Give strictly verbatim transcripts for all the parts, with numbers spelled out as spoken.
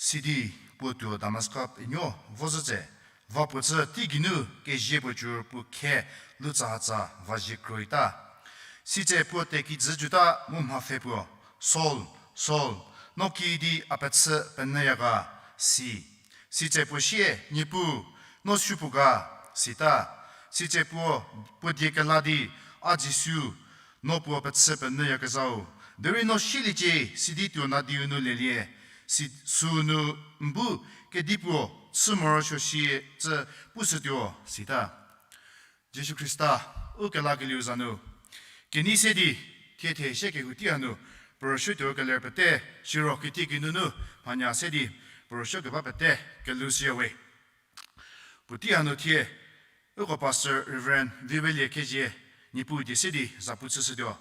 Sidi puo tuo Damaska penuo vo zhü tse, va puo chü teigeinu kezie puo cür puo khe lutsahatsa va zie kroita. Sitse puo te kijü juta mu mhapfhe puo, Saul, Saul, no kiüdi a pechü penyüya ga, si. Sitse puo sie, Niepuu, no supuo ga, sita. Sitse puo, puo die kela di, A Jisu, no puo pechü penyüyakezhau, derei no sieliecie, sidi tuo nadiu nu lelie, si, sünu n bu kedipuo chü morosuo sie cü pushütuo, sita. Jisu Khrista, u kelakelieu za nu, kenei se di, thie thie sie kehou tei hanu, puo rüsuotuo keler pete, siro kitiekinu nu, mhanya se di, puo rüsuokeba pete, kelhou shüya we. Puotei hanu thie, uko Pastor Reverend Vivelie Khezie, Niepuu die se di zapu chüshütuo.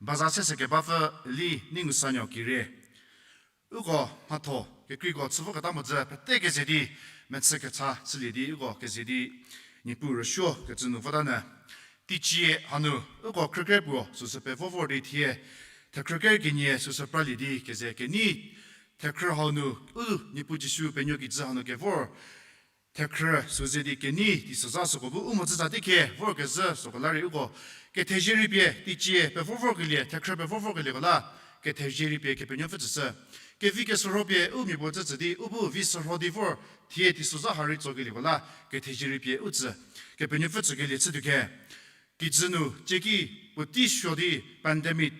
Baza sese kebapfü Li Ningusanuo Kire. Uko mhatho kekreiko chü voketa mhodzü pete keze di, mechü kecha chülie di uko keze di, Niepuu rüsuo kecü nu vota nyü. Teicie hanu, uko khrüker puo süsü pevo vor di thie, thekhrüker kenie süsü pralie di keze kenei, thekhrü hau nu, u Niepuu Jisu penuo kijü hanu kevor, thekhrü süze di kenei teisozha süko bu u mhodzütsa teiki vorkezhü süko la rei uko kethezie rei pie teicie pevo vorkelie, thekhrü pevo vorkelieko la kethezie rei pie Kepenuopfü tsüshü. Kevi keshürho pie u mia puo tsütsü di u bu vi shürho di vor thie teisozha ha rei tsokelieko la kethezie rei pie u tsü, Kepenuopfü tsükelie chütuo khe. Kijü nu cieki puotei suo di pandemic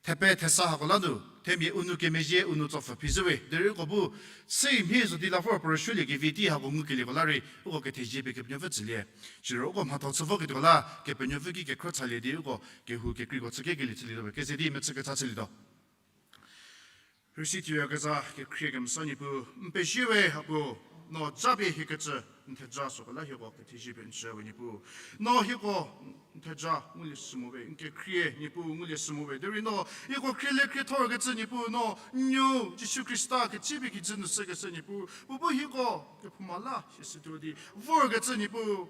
thepe thesa hako la nu themia u nou kemezhie u nou tsopfü phizhü we derei uko bu, sei mhie zo di la vor puo rüsuoliekevi tei hako ngukelieko la rei uko kethezie pie Kepenuopfü tsülie. Siro uko mhatho chü voketuoko la Kepenuopfü ki kekhro tsalie di uko kehou kekreiko chü kekelie chülietuo we keze di mechü kecha chülietuo. Rüsi tuoyakezha kekhrie kemesa Niepuu, n pezie we hako, no japie hiekecü n theja süko la hieko kethezie pie n tsü we Niepuu. No hieko n theja ngulie sü mo we, n kekhrie Niepuu ngulie sü mo we derei no hieko khriele khriethorkecü Niepuu, no n nuo Jisu Khrista kecüpie kijü nu shükeshü Niepuu, puo bu hieko kephouma la sieshütuo di vorkecü Niepuu,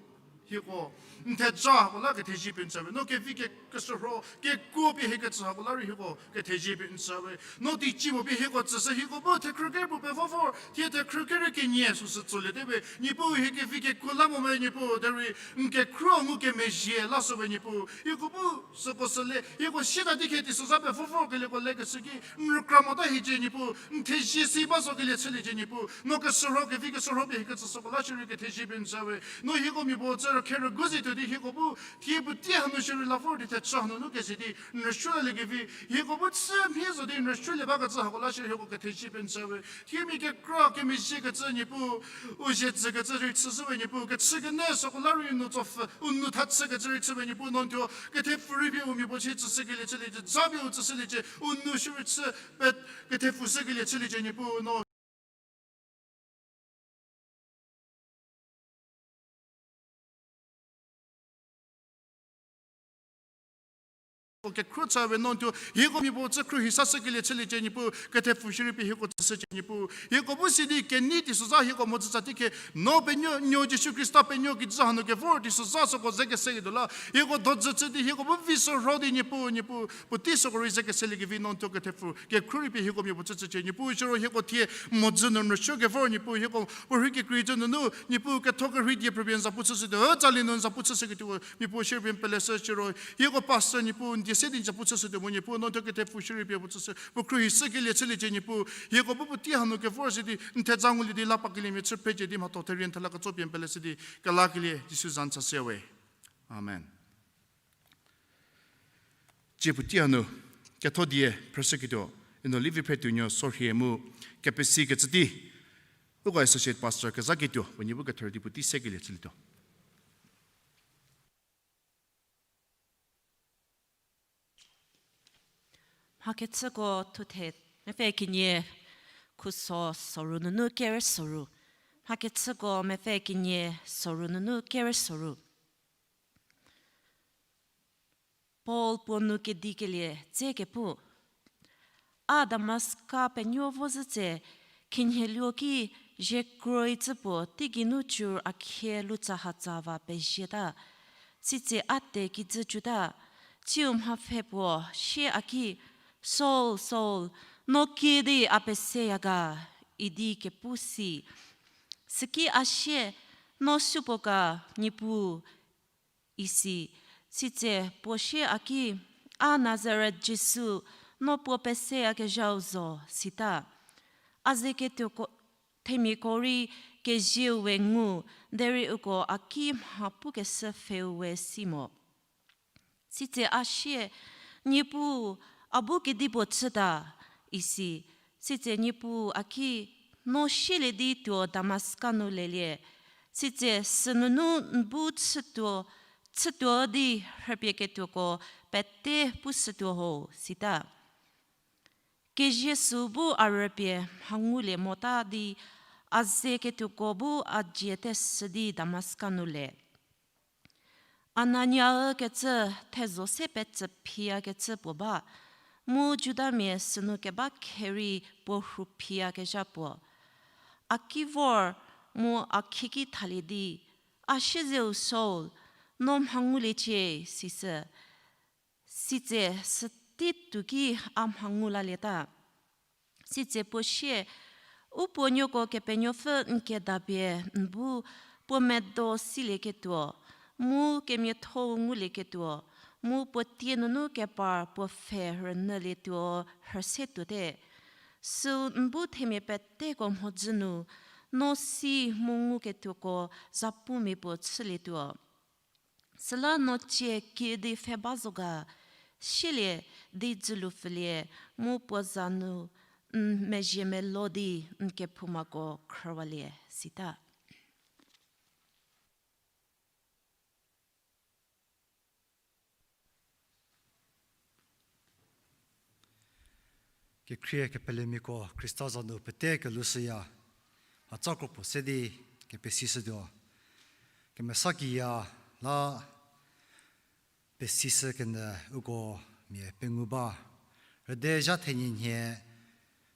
hieko n theja hako la kethezie pie n tsü we, no kevi ke- keshürho kekuo pie hiekecü hako la rei hieko kethezie pie n tsü we, no teicie mo pie hieko tsüshü hieko bu thekhrüker puo pevo vor thie thekhrüker kenie süsü tsoliete we Niepuu, hie kevi kekuo la mo we Niepuu derei n kekhro ngukemezhie la shü we Niepuu, hieko bu süko süle hieko sieta di khe teisozha pevo vorkelieko lekeshü ki n rükra mota hiecie Niepuu, n thezie si ba zokelie chüliecie Niepuu, no keshürho kevi keshürho pie hiekecü süko la shierei kethezie pie n tsü we, no hieko mia puo tsü rükhe rügu zhie tuo di hieko bu thie puotei hanu shierei la vor di thecha hanunu keze di n rüsuoliekevi hieko bu chü mhie zo di n rüsuolie bakecü hako la shierei hieko kethezie pie n tsü we, thie mia kekra kemezhiekecü Niepuu, u zie tsükecü rei chüshü we Niepuu, kechükenyü süko la rei u nou tsopfü u nou tha chükecü rei chü we Niepuu, no n thuo kethepfu rei pie u mia puo chie tsüshükelie chüliecie, japie u tsüshüliecie, u nou shierei chü pe kethepfu shükelie chüliecie Niepuu, no kekhro tsa we no n thuo hieko mia puo tsü khruohi sashükelie chüliecie Niepuu, kethepfu shierei pie hieko tsüshücie Niepuu, hieko bu si di kenei teisozha hieko mhodzütsa teiki no penuo, n nuo Jisu Khrista penuo kijü hanu kevor teisozha süko ze keseketuo la hieko dojü chü di hieko bu vi shürho di Niepuu, Niepuu puotei süko rei ze keseliekevi no n thuo kethepfu kekhruohi pie hieko mia puo tsü tsücie Niepuu, siro hieko thie mhodzü nu n rüsuo kevor Niepuu, hieko puorhi kekreicü nunu Niepuu ketho kerhei die phrüpie n zapu chüshütuo, tsali nu n zapu chüshüketuo Niepuu shierei pie n peleshü, siro hieko pastor Niepuu n die se di n zapu chüshütuo mu Niepuu no n thuo kethepfu shierei pie puo tsüshü, puo khruohi shükelie chüliecie Niepuu, hieko bu puotei hanu kevor si di n theja ngulie di la pakeliemia chü phecie di mhatho therie n thela ketso pie n peleshü di kelakelie Jisu za n chashüya we. Amen. Tsie puotei hanu ketho die phrüshüketuo, Eno Livi Phretuonuo Sorhie mu kepesikecü tei uko associate pastor kezhaketuo puo nie bu ketherü di puotei sekelie chülietuo. Mhakechüko thuthe mepfü kenie khuso soru nunu kerü soru. Mhakechüko mepfü kenie soru nunu kerü soru. Paul puo nu kedikelie dze kepu. A Damaska penuo vo zhü tse, khinhieluo ki zhie kroicü puo teigei nu cür a khie lutsahatsa va pezieta. Sitse a te kijü cuta, tsiu mhapfhe puo sie a ki, Saul, Saul, no kiüdi a peseya ga, idi kepu si. Süki a sie, no supuo ga, Niepuu, isi. Sitse puo sie a ki, a Nazaret Jisu, no puo peseyakezhau zo, sita. A ze ketuoko, themiako rei kezieu we ngu, derei uko a ki mha pukeshü pfheu we si mo. Sitse a sie, Niepuu, a bu kedipuo chüta, isi. Sitse Niepuu a ki, no sielie di tuo Damaska nu lelie. Sitse sünunu n bu chütuo, chütuo di rhüpie ketuoko pete pushütuo ho, sita. Kezie süu bu a rüpie mha ngulie mota di, a ze ketuoko bu a dzie tesü di Damaska nu le. Anania-ü kecü thezo se petsü phiyakecü puo ba, mu Judamia sünu keba kherei puo rhu phiyakezha puo. A ki vor mu a khieki thalie di, a siezeu Saul, no mha nguliecie, sisü. Sitse sütei tuo ki a mha ngu lalieta. Sitse puo sie, u puo nuoko Kepenuopfü n kedapie n bu puo medo silieketuo, mu kemiatho-u ngulieketuo, mu puo tie nunu kepar puo pfhe rünyülietuo rhüse tuote. Süu n bu themia peteko mhodzü nu, no si mu nguketuoko zapumia puo chülietuo. Süla no cie kiüdi pfhe ba zo ga, sielie di dzülu pfülie, mu puo za nu n mezhie melo di n kephoumako khrüwalie, sita. Kekhrie kepelemiako Khrista za nu pete kelushüya, hatsa kropuo se di kepesishütuo. Kemesa kiya la pesishü kenyü uko mia pengou ba. Rüde zha thenie nhie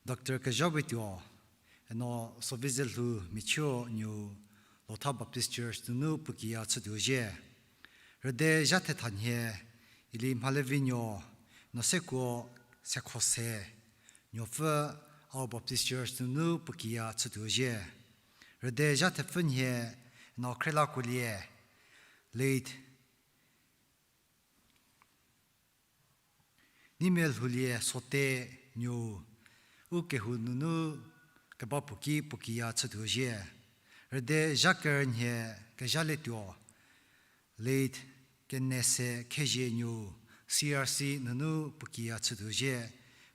Doctor Kezhawetuo, eno Sovize lhou Michio Nuo, Lotha Baptist Church nunu puo kiya chütuo zhie. Rüde zha thetha nhie Ili Mhalevinuo, no sekuo Sekhose, Nuopfü, Ao Baptist Church nunu puo kiya chütuo zhie. Rüde zha thepfü nhie no Khrelakolie, late Nimelhoulie Sote Nuo, u kehou nunu keba puo ki puo kiya chütuo zhie. Rüde zha kerü nhie Kezhalietuo, late Kenese Khezhie Nuo, C R C nunu puo kiya chütuo zhie,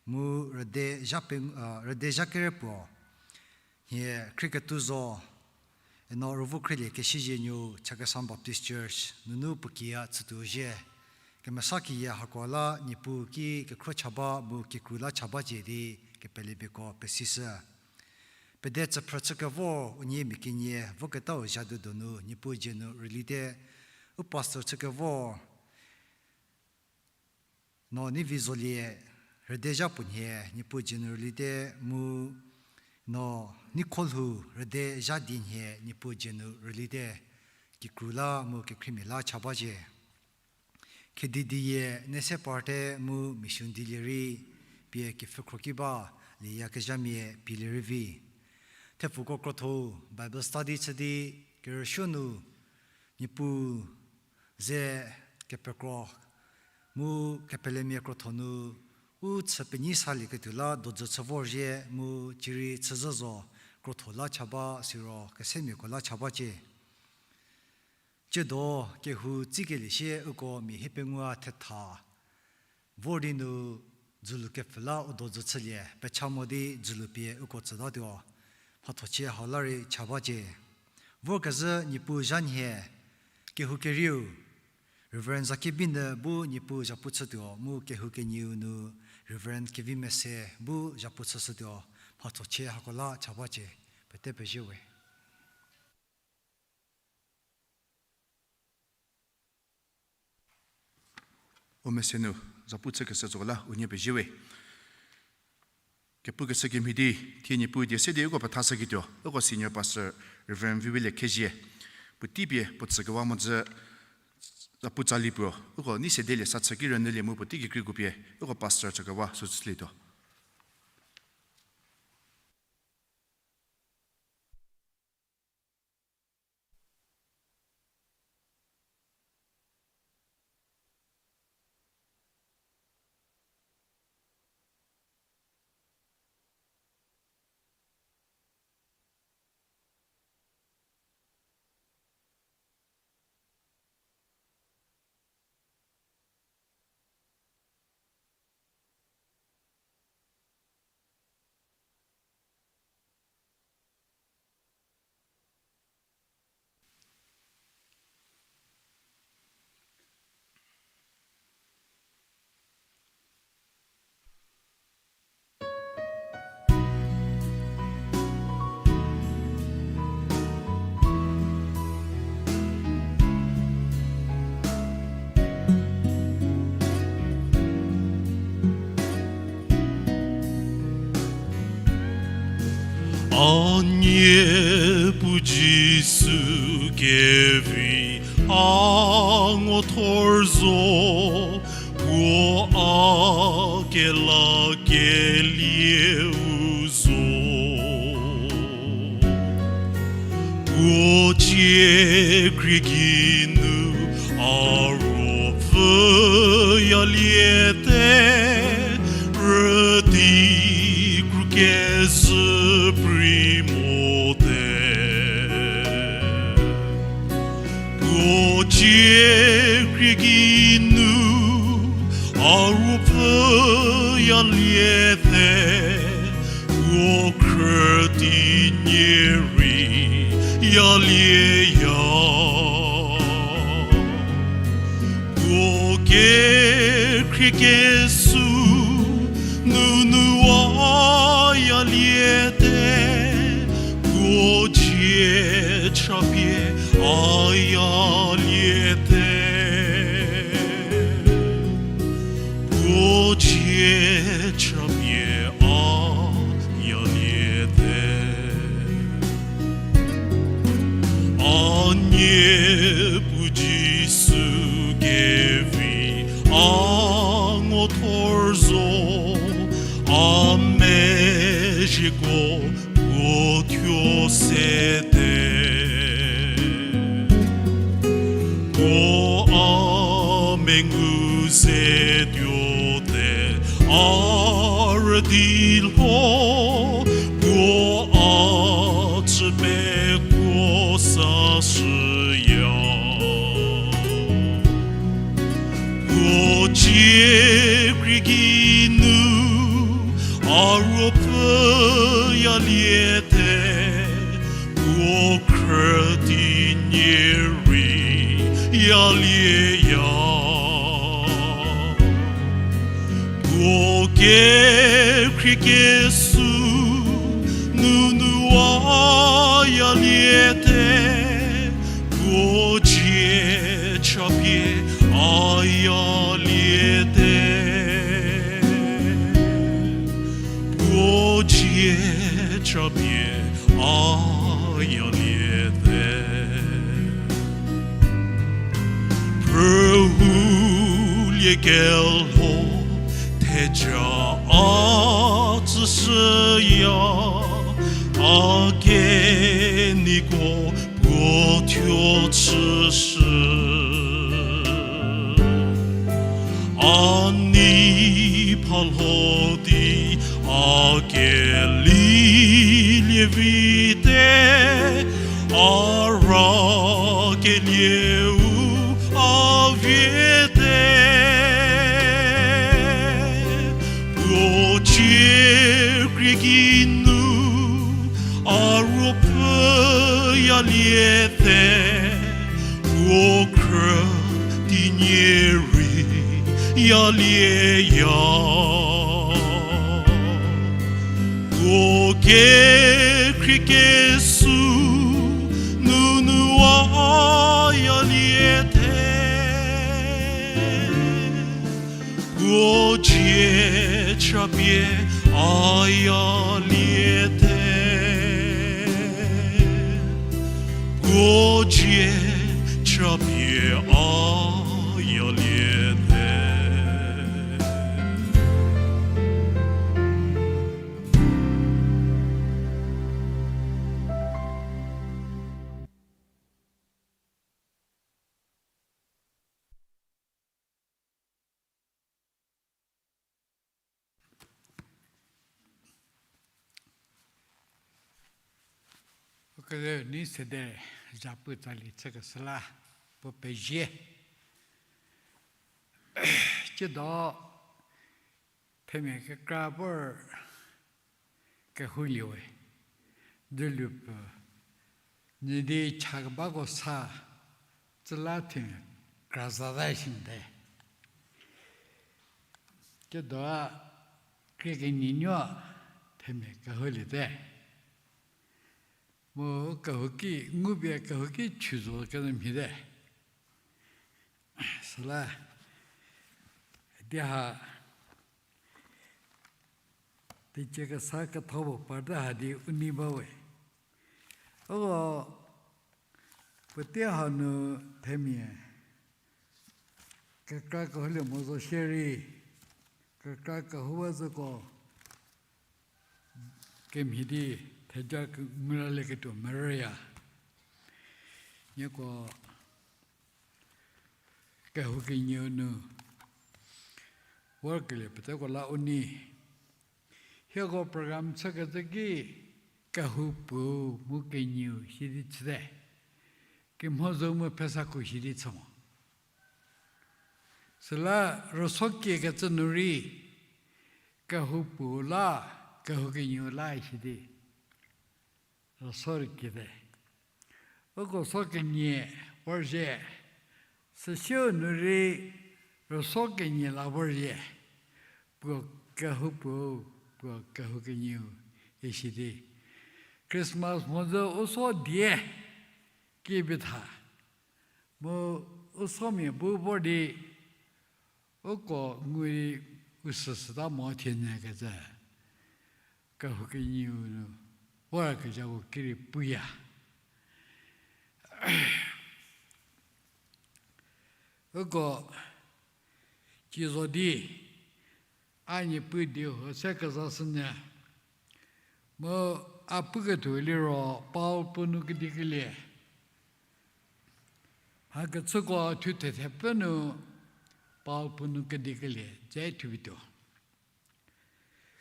mu rüde zha pe-, a, rüde zha kerü puo nhie Khrieketuo Zo, eno Ruovükhrielie Kesizhie Nuo, Chakhesang Baptist Church nunu puo kiya chütuo zhie. Kemesa kiya hako la Niepuu ki kekhro cha ba mu kikru la cha bacie di kepelemiako pesishü. Pede tsüphrü chükevor unie mia kenie voketau zhadu donu Niepuu dzie nu rülite, u pastor chükevor no Nivi Zolie, rüde zha puo nhie Niepuu dzie nu rülite, mu no Nikholhou, rüde zha di nhie Niepuu dzie nu rülite, kikru la mu kekhriemia la cha bacie. Khedi diye Nese Parte mu mission dilie rei pie kepfhükhro ki ba lieyakezhamia pielie rei vi. Thepfuko krotho Bible study chü di kerüsuo nu Niepuu ze kepekro mu kepelemia krotho nu u chü penyi salieketuo la dojü chü vorzhie mu cierei chüzhü zo krotho la cha ba siro kesemiako la cha bacie. Tsiedo kehou tsikelie sie uko mia hiepengou-a thetha vor di nu dzülu kepfü la u dojü chülie pecha mo di dzülu pie uko tsütatuo. Mhathochie hau la rei cha bacie. Vorkezhü Niepuu zha nhie kehou kerieu Reverend Zakiebinyü bu Niepuu zhapu chütuo mu kehou kenieu nu Reverend Kevimese bu zhapu chüshütuo. Mhathochie hako la cha bacie. Pete pezie we. U mese nu zhapu chükeshü tsüko la unie pezie we. Kepukeshü kemhie di thie Niepuu die se di uko pethashüketuo uko Senior Pastor Reverend Vivilie Khezhie puotei pie puo tsükewa mhodzü zhapu tsali puo uko nei sedelie sa chü ki rünyülie mu puotei kekreiko pie uko Pastor chükewa sü chülietuo. A Niepuu Jisu kevi a ngothor zo, puo a kelakelie u zo. Puo cie khriegeinu a ruopfü yaliete, rüdi kru kezhü prei mote. Puo cie khriegeinu a ruopfü yaliete, puo khrüdi nie rei yalieya. Puo kekhriekeshü nunu a yaliete, puo dzie chapie a yaliete. Puo dzie chapie a yaliete. A Niepuu Jisu kevi a ngothor zo, a mezhieko puo thuo sete. Puo a mengu ze tuote, a rüdi lho, puo a chü pekuo sashüya. Puo cie khriegeinu a ruopfü yaliete, puo khrüdi nie rei yalieya. Puo kekhriekeshü nunu a yaliete, puo dzie chapie a yaliete. Puo dzie chapie a yaliete. Phrühulie kelho theja a tsüshüya, a keniko puo thuo chüshü. A nei phalho di a kelilie vite, a rakelieu a viete. Puo cie khriegeinu a ruopfü yaliete, puo khrüdi nie rei yalieya. Puo kekhriekeshü nunu a yaliete, puo dzie chapie a yaliete. Puo dzie chapie a yaliete. Ukelhou ni sede zhapu tsali chükeshü la puo pezie. Tsiedo themia kekra vor kehouliewe, dzülu puo nyi di chakebako sa, tsüla themia kra zata shinte. Tsiedo a krie kenyinuo themia kehouliete. Mu kehouki, ngupie kehouki chü zo kezü mhiete. Süla, di ha, Teicie kesa ketho puo parte ha di u nei bawe. Uko puotei hanu themia kekra kehoulie mo zo shierei, kekra kehouwa zoko kemhie di theja ke- ngulieketuo merüya. Nieko kehou kenieu nu vorkelie peteko la u nei. Hieko program chükecü ki kehou puo mu kenieu shi di chüte. Kimhozou mu phesakhu shi di chü mo. Süla rüso kiekecü nu rei kehou puo la, kehou kenieu la shi di rüso rei kiete. Uko so kenie vorzhie, süsieu nu rei rüso kenie la vorzhie, puo kehou puo, puo kehou kenieu, isi di Christmas mhodzü u so die ki bi tha. Mu u somia bu vor di uko ngu di u süsüta mo thie nyü kecü kehou kenieu nu vorkezhako ki rei puya. Uko ci zo di a niepu dieu se kezashünyü. Mu a puketuo liro Paul puo nu kedikelie. Hakecüko thuthe thepfü nu Paul puo nu kedikelie dze thupie tuo.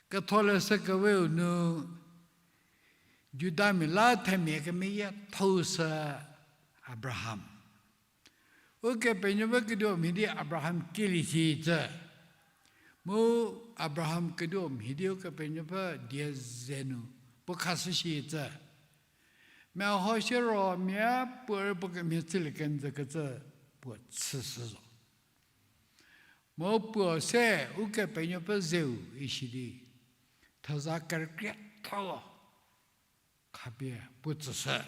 Ketholeshü keweu nu Judamia la themia kemeyiethou sü Abraham. Ukepenuopfü kediu mhie di Abraham kielie shi cü. Mu Abraham kediu mhie di Ukepenuopfü die ze nu puo khashü shi cü. Meho siro mia puorei puo kemhie chülie kenjü kecü puo chüshü zo. Mu puo se Ukepenuopfü zeu isi di theza kerükrietho khapie puo tsüshü.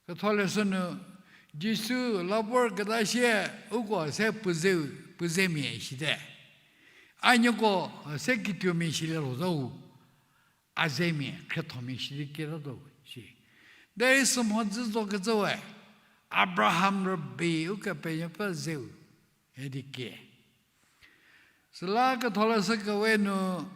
Ketholeshü nu Jisu la vorketa sie uko se puo zeu, puo zemia isite. A nieko se kituomia silie lho zo, a zemia khriethomia shi di kieta zo shi. Derei sü mhodzü zo kecü we, Abraham rübei Ukepenuopfü zeu idi kie. Süla Ketholeshü kewe nu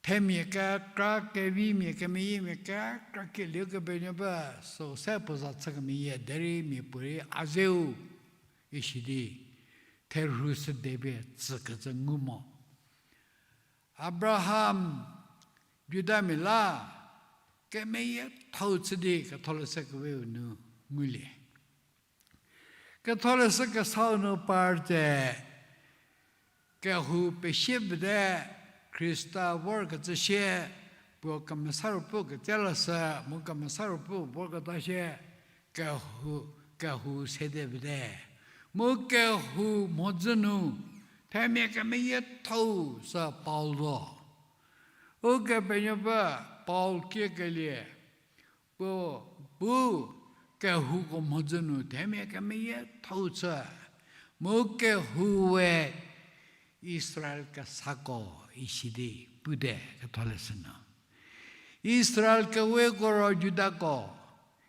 themia kekra, kevimia, kemeyiemia kekra kielie Ukepenuopfü süu se puo za chü kemeyie derei miapuorei a zeu isi di therhu sü depie tsükecü ngu mo. Abraham, Judamia la kemeyiethou chü di Ketholeshü keweu nu ngulie. Ketholeshü kesau nu par tse kehou pesie pete, Khrista vorkecü sie, puo Kemesa Ruopfü ketse lashü mu Kemesa Ruopfü vorketa sie kehou, kehou sede pete. Mu kehou mhodzü nu themia kemeyiethou sü Paul zo. Ukepenuopfü Paul kiekelie puo bu kehouko mhodzü nu themia kemeyiethou chü, mu kehou we Israel kesako isi di pute Ketholeshü nu. Israel keweko ro Judako,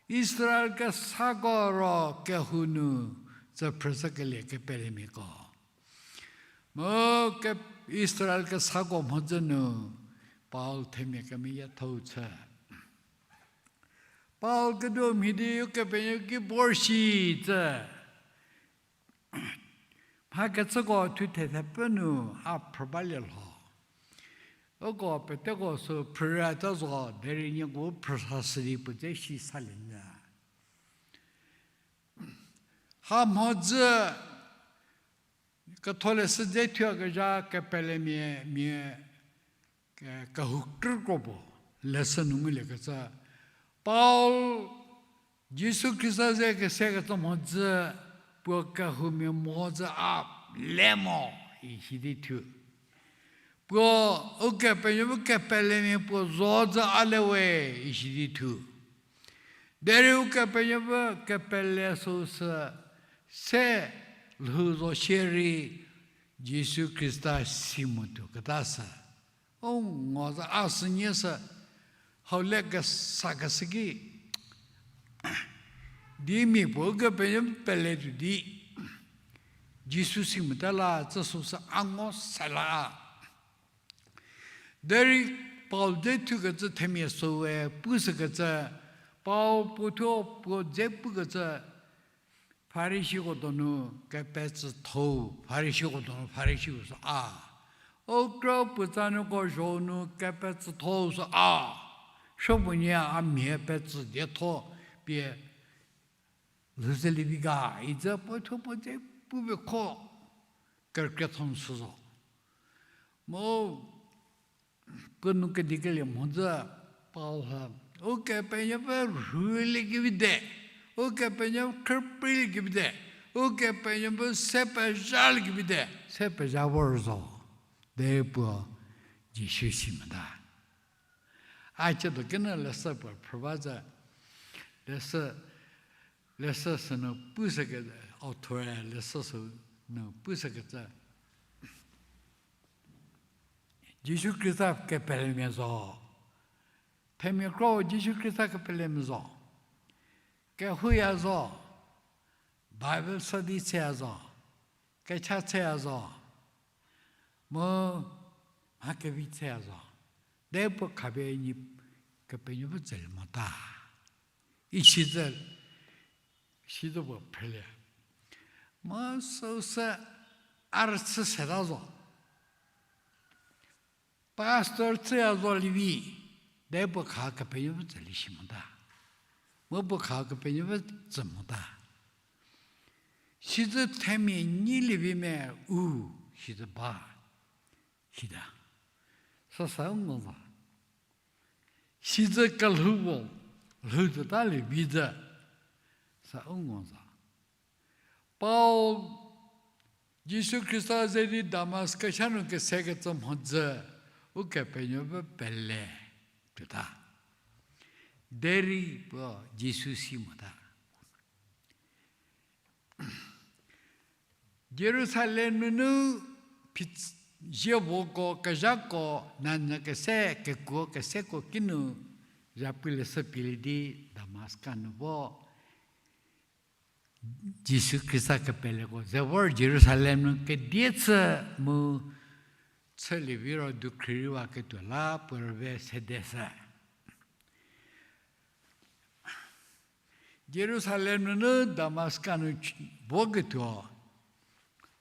Israel kesako ro kehou nu tsüphrüshükelie kepelemiako. Mu ke- Israel kesako mhodzü nu Paul themia kemeyiethou chü. Paul kediu mhie di Ukepenuopfü ki vor shi cü. Mhakecüko thuthe thepfü nu a phrü balie lho. Uko peteko sü phrüta zo derei nieko phrüsashü di puo dze shi salie nyü. Ha mhodzü Ketholeshü dze thuyakezha kepelemia mia ke- kehou krü kro puo leshü nu nguliekecü, Paul Jisu Khrista ze kesekecü mhodzü puo kehoumia mhodzü a le mo isi di thu. Puo Ukepenuopfü kepelemia puo zo zü a le we isi di thu. Derei Ukepenuopfü kepele süu sü se lhou zo shierei Jisu Khrista si mo tuoketa sü O ngo za a sünie sü, hau le kesa keshü ki, di mia puo Ukepenuopfü pele tuo di, Jisu si mota la, tsü süsü a ngo se la. Derei Paul dze thukecü themia süe pushükecü, Paul puo thuo puo dze pukecü, Farisiko donu kepetsüthou, Farisiko donu Farisiko sü a. O kro puotsanuoko zho nu kepetsüthou sü a. Supuonie a mhie petsü dietho pie lhouzelie vi ga, icü puo thuo puo dze pupie kho, kerükrietho nu sü zo. Mu puo nou kedikelie mhodzü Paul ha, Ukepenuopfü rhuliekevi de, Ukepenuopfü khrüpriliekevi de, Ukepenuopfü se pezhaliekevi de, se pezha vor zo. Derei puo Jisu si mota. A ciedo kinu leshü puo phrü ba zü, leshü, leshü sünu pushüke, author-e leshü sünu pushükecü, Jisu Khrista kepelemia zo. Themia kro Jisu Khrista kepelemia zo. Kehouya zo. Bible study chüya zo. Kecha chüya zo. Mu mha kevi chüya zo. Derei puo khapie nyi Kepenuopfü tsülie mota. Isizü, sizü puo phrelie. Mu süsü a rüchü seta zo. Pastor chüya zo lievi, derei puo kha Kepenuopfü tsülie shi mota. Mu puo kha Kepenuopfü tsü mota. Sizü themia nyilie vi me u, sizü ba. Sita. Süsa u ngo zo. Sizü kelhou puo, lhou zütalie vi zü. Sa u ngo zo. Paul, Jisu Khrista ze di Damaska cha nu kesekecü mhodzü, Ukepenuopfü pele tuota. Derei puo Jisu si mota. Jerusalem nunu phi-, zievoko, kezhako, nanyü kese, kekuo keseko kinu, zhapu leshü pielie di Damaska nu vo, Jisu Khrista kepeleko ze vor Jerusalem nu kedie chü mu chülie viro dukhriwa ketuo la puo rüve sedeshü. Jerusalem nunu Damaska nu ch-, voketuo,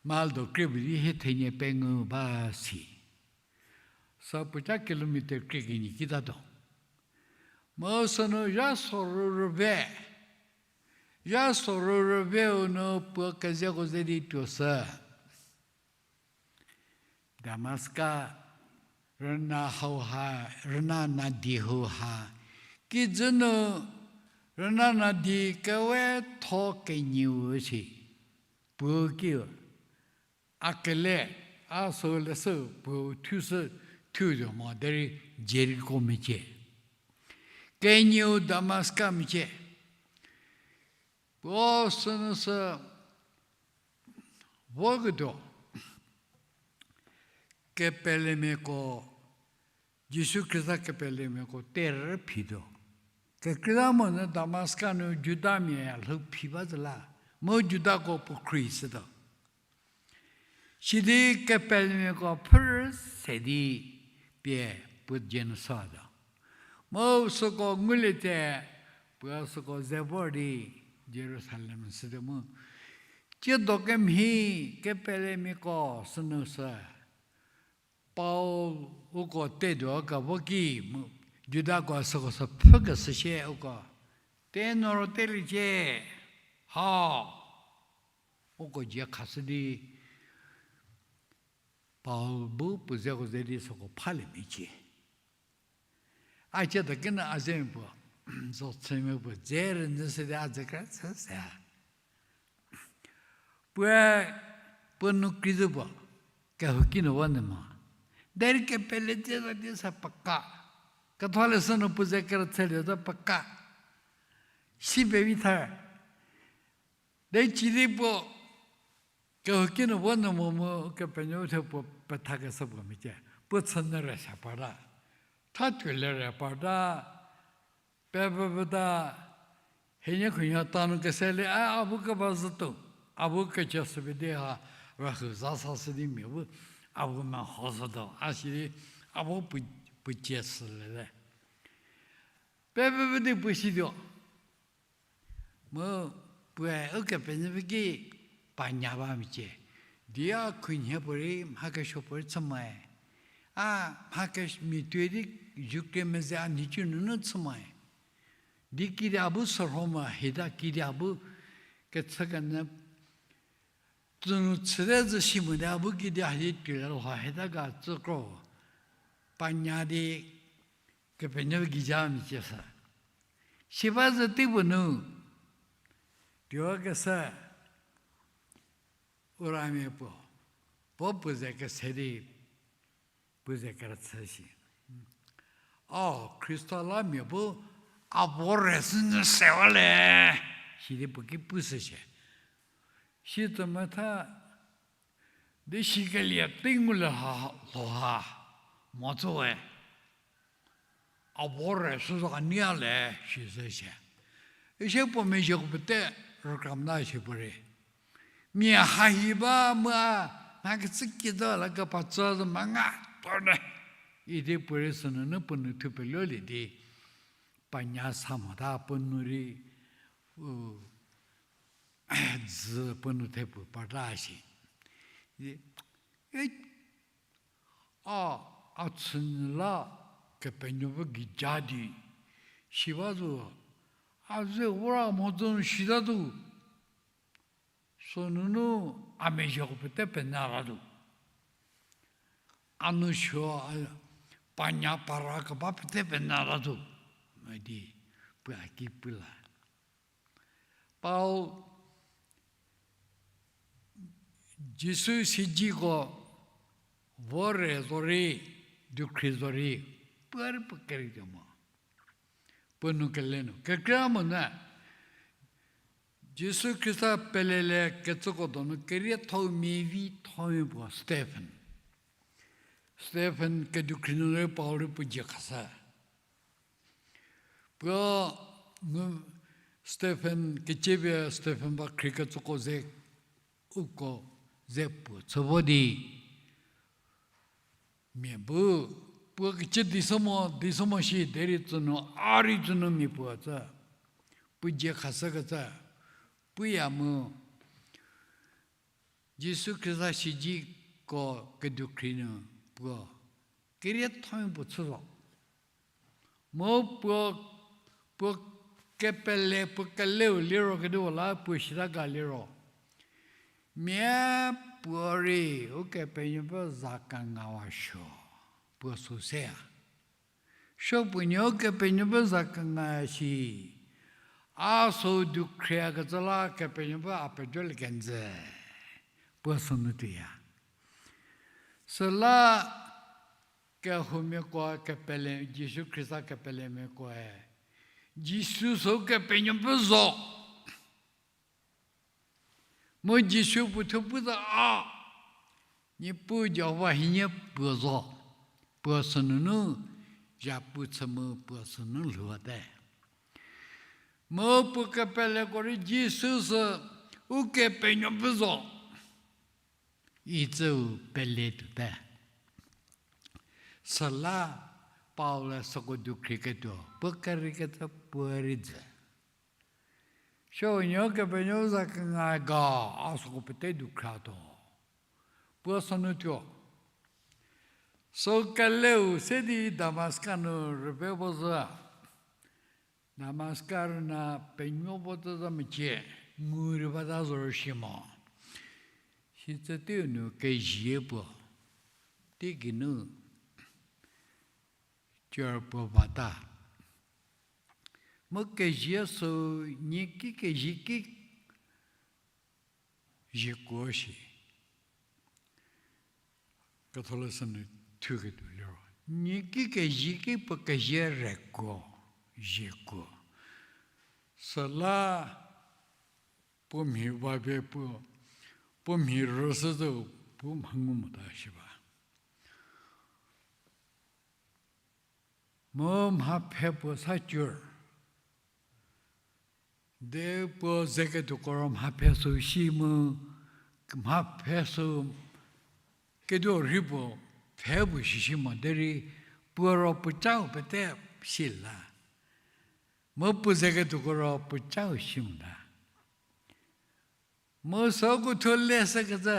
mile do krie puo di hie thenie pengou ba si. Sa puoca kilometer krie kenie kitatuo. Mu sünu zha sorou rüve, zha sorou rüveu nu puo kezeko ze di tuoshü. Damaska rüna hauha, rüna nadi hauha, kijü nu rüna nadi kewetho kenieu si, puo ki a kele, a sü leshü puo thushü, thutuo mo derei Jeriko mecie. Kenieu Damaska mecie. Puo sünu sü voketuo, kepelemiako, Jisu Khrista kepelemiako terü phituo. Kekreilamonyü Damaska nu Judamia lhou phi ba zü la, mu Judako puo khrie shütuo. Sidi kepelemiako pfhürü se di pie puo dzie nu satuo. Mu süko ngulie tse, puo süko ze vor di Jerusalem shütuo mu. Tsiedo kemhie kepelemiako sünu sü Paul uko tetuo ka vo ki mu, Judako süko sü pfhükeshü sie uko te noro teliecie. Ha, uko dzie khashü di Paul bu puo zeko ze di süko phalie mecie. A ciedo kinu a ze puo, zo chümia puo dze rünyü shü di a ze kra chü se. Puoe puo nu kri zü puo, kehouki nu vo nyü mo. Derei kepele dze zo di sa paka. Ketholeshü nu puo ze kerüchülie zo paka. Si pevi tha. Derei ci di puo, kehouki nu vo nyü mo mu Kepenuopfü the puo pethakeshü puo mecie. puo chü nyü re se parta. Tha tuo le re parta. Pepepeta, hienie khunhie ta nu kese le, a, a bu keba zhütuo. A bu kecie shüpie di ha, rühou za sa shü di mia bu, a bu meho zhütuo. A si di, a bu pu, puo cie shülie le. Pepepedi puo situo. Mu puoe Ukepenuopfü ki panya ba mecie. Di a khunhie puorei, mha kesuo puorei chü moe. A mha ke mia tuoi di zukrie meze a nhicu nunu chü moe. Di kidi a bu sürho mo hita kidi a bu kechükenyü tsünu chüte zü si mote a bu kidi a hie tuolie lho hita ga tsü kro. Panya di Kepenuopfü geija mecie sü. Si ba zü tei puo nu. Tuo kese. Uramia puo. Puo puo ze kese di. Puo ze kerüchü shi. O, Khrista la mia bu a puo re sü nyü sewa le. Sidi puo ki pushü shie. Sitse metha di sikelie tei ngulie ha, lho ha, mo tsüwe. A puo re sü zo a nia le, si zü shie. Isi puo mezhieko pete rükra mota shie puorei. Mia hahi ba mu a, mha kecü keza la kepa tsü zo mha nga tuo ne. Idi puorei sünunu puo nu thupeluolie di, panya sa mota puo nu rei, u, dzü puo nu thepuo parta shi. E, a, a chünyü la Kepenuopfü geija di, si ba zo, a ze ura mo zo nu sitatuo. Sünunu a mezhieko pete pena latuo. A nu suo, a, panya para keba pete pena latuo. Idi, puo a ki pu la. Paul, Jisu siedziko, vo re zorei, dukhri zorei, puo rei puo kereituo mo. Puo nu kele nu kekra mo na. Jisu Khrista pelelie kecüko donu kerietho-u mia vi thomia puo Stephen. Stephen kedukhri nu rei Paul rei puo dzie khashü. Puo nu Stephen keciepie Stephen ba khriekecüko ze uko ze puo chü vo di. Mia bu, puo kecü di sü mo, di sü mo shi derei tsünu, a rei tsünu mia puo tsü. Puo dzie khashükecü, puya mu, Jisu Khrista siedziko kedukhri nu puo kerietho-u puo chü zo. Mu puo, puo kepele, puo keleu liro kedipuo la puo sita ga liro. Mia puorei Ukepenuopfü za kengawa suo, puo sü seya. Supuonuo Ukepenuopfü za kenga shi. A sü dukhriekecü la Kepenuopfü a pejolie kenjü. Puo sünu tuoya. Süla kehoumiako kepele, Jisu Khrista kepelemiakoe, Jisu sü Kepenuopfü zo. Mu Jisu puo thuo pu zo a, Niepuu Jihova hienie puo zo. Puo sünunu, zhapu chü mu puo sünu lhouwate. Mu puo kepeleko rei Jisu sü Ukepenuopfü zo. Icüu pele tuote. Süla Paul-e süko dukhrieketuo puo kereikecü puo rei jü. Supuonuo Kepenuopfü za kenga ga, a süko pete dukhriatuo. Puo sünu tuo. Sü keleu se di Damaska nu rübei vo zhü. Damaska rüna penuo vo zhü za mecie, ngu rei bata zo rüshie mo. Sitse teiu nu kezie puo, teigei nu cor puo bata. Mu kezie sü nieki kezie ki ziekuo shi. Ketholeshü nu thuketuo liro, nieki kezie ki puo kezie rekuo, ziekuo. Süla puo mhi va pie puo, puo mhi rüshü zo, puo mha ngu mota shi ba. Mu mha phe puo sa cür. De puo ze ketuoko ro mha phe sü shi mu, mha phe sü ketuo rhi puo phe puo shishi mo derei puo ro puo cau pete si la. Mu puo ze ketuoko ro puo cau shi mo la. Mu süko thuo le sekecü,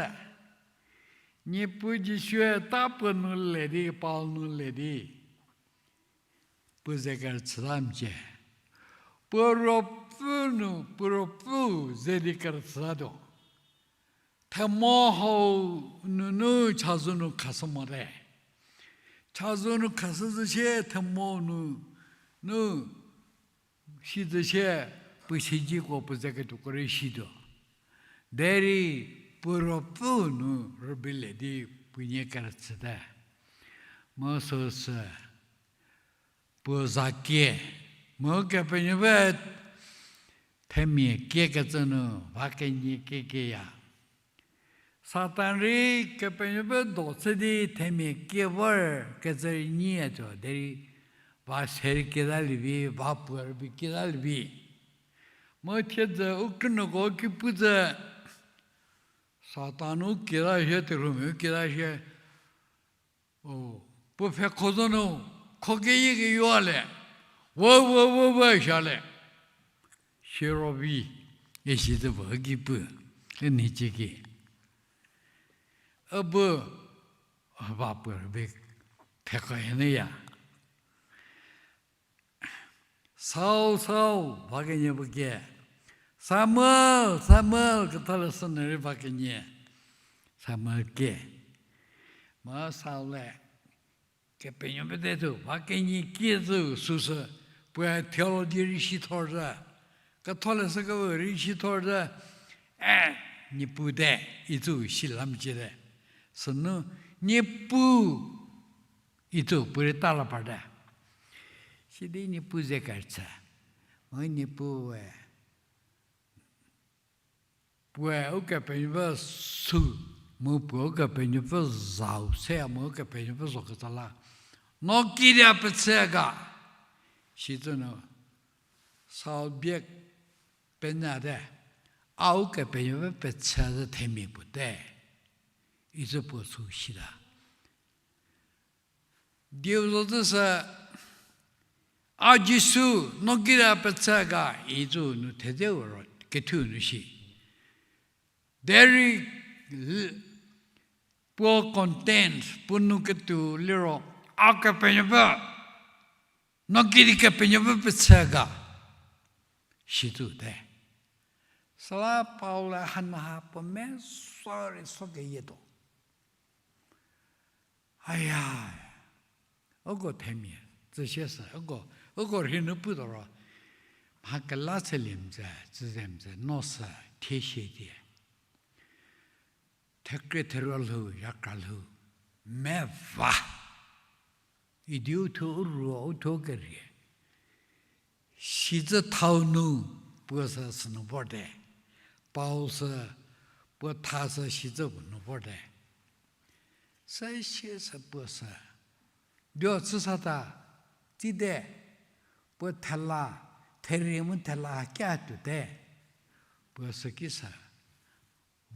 Niepuu Jisue ta puo nu le di, Paul nu le di, puo ze kerüchüta mecie. Puo ruopfü nu, puo ruopfü ze di kerüchütatuo. Themo hau nunu chazou nu khashü mote. Chazou nu khashü zü sie themo nu, nu si zü sie puo siedzeko puo ze ketuoko rei situo. Derei puo ruopfü nu rübei le di puo nie kerüchüte. Mu süsü puo za kie, mu Kepenuopfü themia kiekecü nu va kenie kiekeya. Satan rei Kepenuopfü do chü di themia kie vor kecü rei nyiatuo derei va se rei kietalievi, va puo rübei kietalievi. Mu thiedzü u krünuoko ki pu zü, Satan u kieta shie, terhuomia u kieta shie, o, puo pfhekho zo nu, kho keyie keyoa le, we we we we sha le. Siro vi, isi zü puo ki pu, u nhicie ki. U bu, va puo rübei thekha hinyüya. Saul, Saul, va kenie puo kie. Samuel, Samuel, ketholeshü nu rei va kenie. Samuel kie. Mu Saul-e Kepenuopfü te thu va kenie kie zü süsü, puoe theology rei si thor zü, ketholeshü kewe rei si thor zü, e, Niepuu te, icü si la mecie te. Sünu Niepuu icü puo rei ta la parte. Sidi Niepuu ze kerüchü. Mu Niepuue, puoe Ukepenuopfü sü, mu puo Ukepenuopfü zau seya mu Ukepenuopfü zokecü la, no kidia pechü ga, sicü nu Saul bie penyü te, a Ukepenuopfü pechü zü themia puo te, icü puo sü sita. Dieu zo zü sü, a Jisu, no kidia pechü ga, icü nu thedzeu ro kethu nu shi. Derei puo content, puo nu ketuo liro, a Kepenuopfü, no kidi Kepenuopfü pechü ga, sicü te. Süla Paul-e hanu ha puo meso rei so keyietuo. Aya, uko themia, tsüsie sü, uko, uko rhei nu putuo ro, mha kela chülie mzhü, tsüze mzhü, no sü, thie sie die. Thekre theruo lhou, yakra lhou, meva. Idi u thuo u ruo, u thuo kerie. Sicü thau nu puo sü sünu vorte. Paul sü puo tha sü sicü puo nu vorte. Süsie sü puo sü, dio chüsata, tsite, puo thela, therie mu thela kia tuote, puo sü ki sü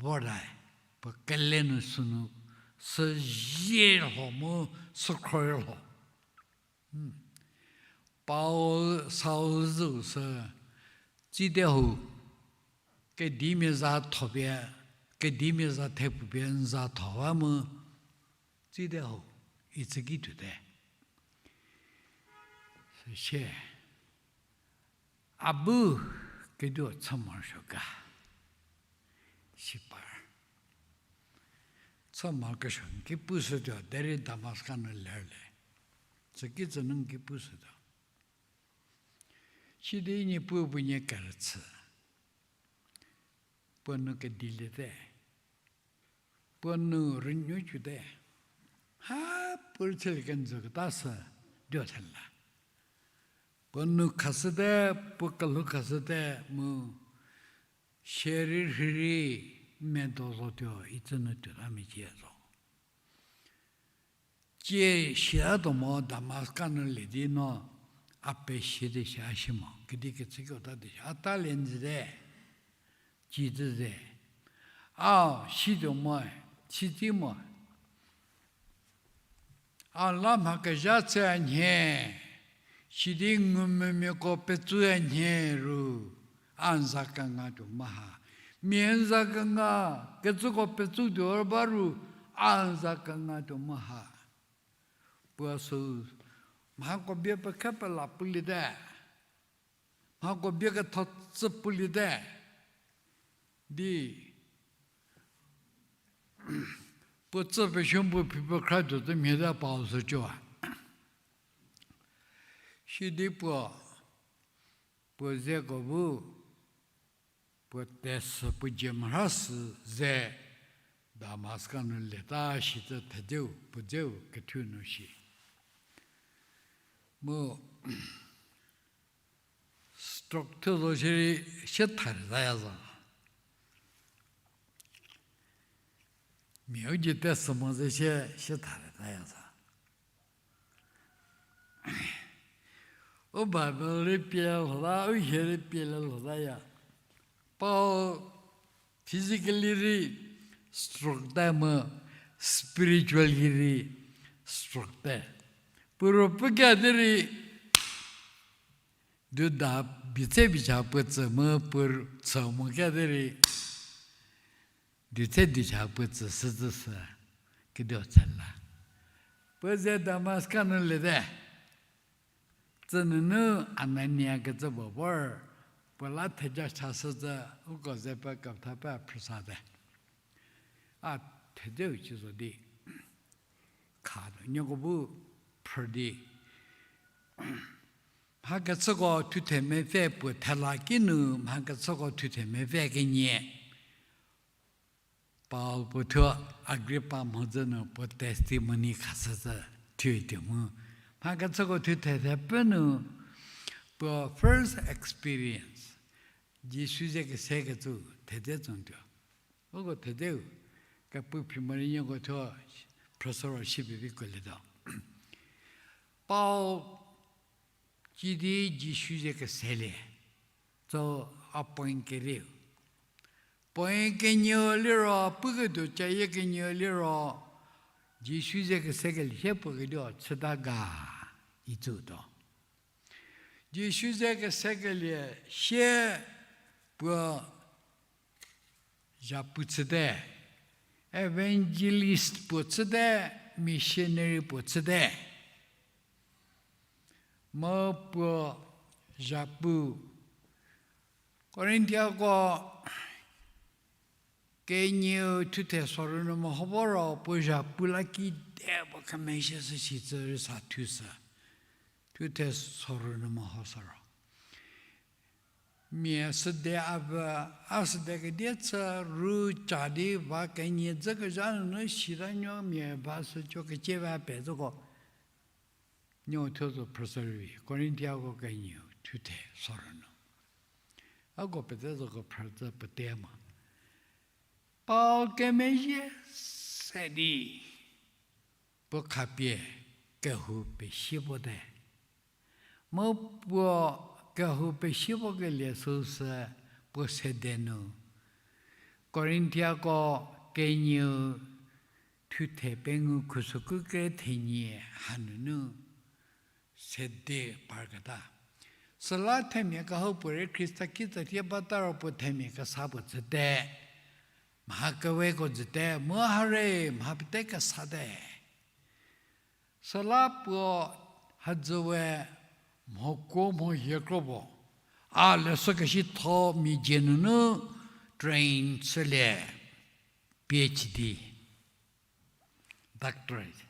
vorta, puo kele nu sünu, süzie lho mu sükhro lho. Paul, Saul zü sü, tsite ho, kedimia za thopie, kedimia za thepupie n za thowa mu, tsite ho, icü ki tuote. Süsie, a bu ketuo chü morosuo ga, sipar. Chü morokesuo n ki pushütuo, derei Damaska nu lerle. Süki tsü nu n ki pushütuo. Sidi Niepuu puo nie kerüchü. Puo nu kediliete. Puo nu rünuo cüte. Ha, puo rüchülie kenjü keta sü dio thela. Puo nu khashüte, puo kelhou khashüte mu sierei rheirei medo zotuo icü nu tuota mecie zo. Cie siatuo mo Damaska nu le di no, a pesie di sia shi mo, kedi kecü kio ta di sia, a ta le nzü te, ci zü ze, a, situo mo, si tsi mo. A la mha kezha chü a nhie, sidi ngumvümia ko petsu a nhie ru, a n za kenga tuo mo ha. Mia n za kenga, kecüko petsu tuo ba ru, a n za kenga tuo mo ha. Puo sü, mhako bie pekhe pela pulie te. Mhako bie ketho tsü pulie te. Di, puo tsü pesuo puo phi pekhra tuo te mhie te Paul sü cü a. Sidi puo, puo zeko bu, puo tesü puo dzie mharhasü ze Damaska nu leta shi tsü thedzeu puo dzeu kethu nu shi. Mu stroke thuo zo shierei sie tha rei zaya zo. Mia u dzie tesü mo ze sie sie tha rei zaya zo. U Bible rei pie lhota, u hie rei pie le lhotaya. Paul physically rei stroke te mu spiritually rei stroke te. Puo ro pu kedi rei, duda bitse bicha puo tsü mu puo tsü mo kedi rei, dutshe ducha puo tsü sü tsü sü, kedio tshe la. Puo ze Damaska nu le te. Tsü nunu Anania kecü puo vor, puo la theja cha sü tsü, uko ze pe kepetha pe phrüsa te. A thedzeu ci zo di, kha do nieko bu phrü di. Mha kechüko thuthe mepfü puo thela kinu, mha kechüko thuthe mepfü kenie. Paul puo thuo Agripa mhodzü nu puo testimony khashü zü thuo tuo mu. Mha kechüko thuthe thepfü nu puo first experience. Jisu ze kese kecü thedze tsütuo. Uko thedzeu, kepu phi morei nieko thuo phrüshü ro shipie vi kuolietuo. Paul cidi Jisu ze keselie, tso a point kerieu. Point kenieu liro, puketuo cayie kenieu liro, Jisu ze kesekelie sie puo ketuo chüta ga, icütuo. Jisu ze kesekelie sie puo zhapu chüte, evangelist puo chüte, missionary puo chüte. Mu puo zhapu, Korintiako kenieu thuthe sorü nu meho vo ro puo zhapu la kide puo kemezhie shü shi tsü rei sa thushü. Thuthe sorü nu meho sü ro. Mia süde a vü, a süde kedie chü ru ca di va kenie dzükezha nunu sita nuo mia ba sü co kecie va pezüko. Nuo thuo zo phrüshü rei, Korintiako kenieu thuthe sorü nu. Ako pete zoko phrü tsü pete mo. Paul kemezhie se di, puo khapie kehou pesie puo te. Mu puo kehou pesie puo kelie süsü puo sede nu. Korintiako kenieu thuthe pengou khusokhu kethenie hanunu sede parketa. Süla themia kehoupuorei Khrista kitsatie bata ro puo themia kesa puo chüte. Mha keweko jüte, mu hare mha pete kesate. Süla puo hadzü we mhokuo mhohie kro puo. A leshü kesitho mia dzie nunu train chülie, PhD, doctorate.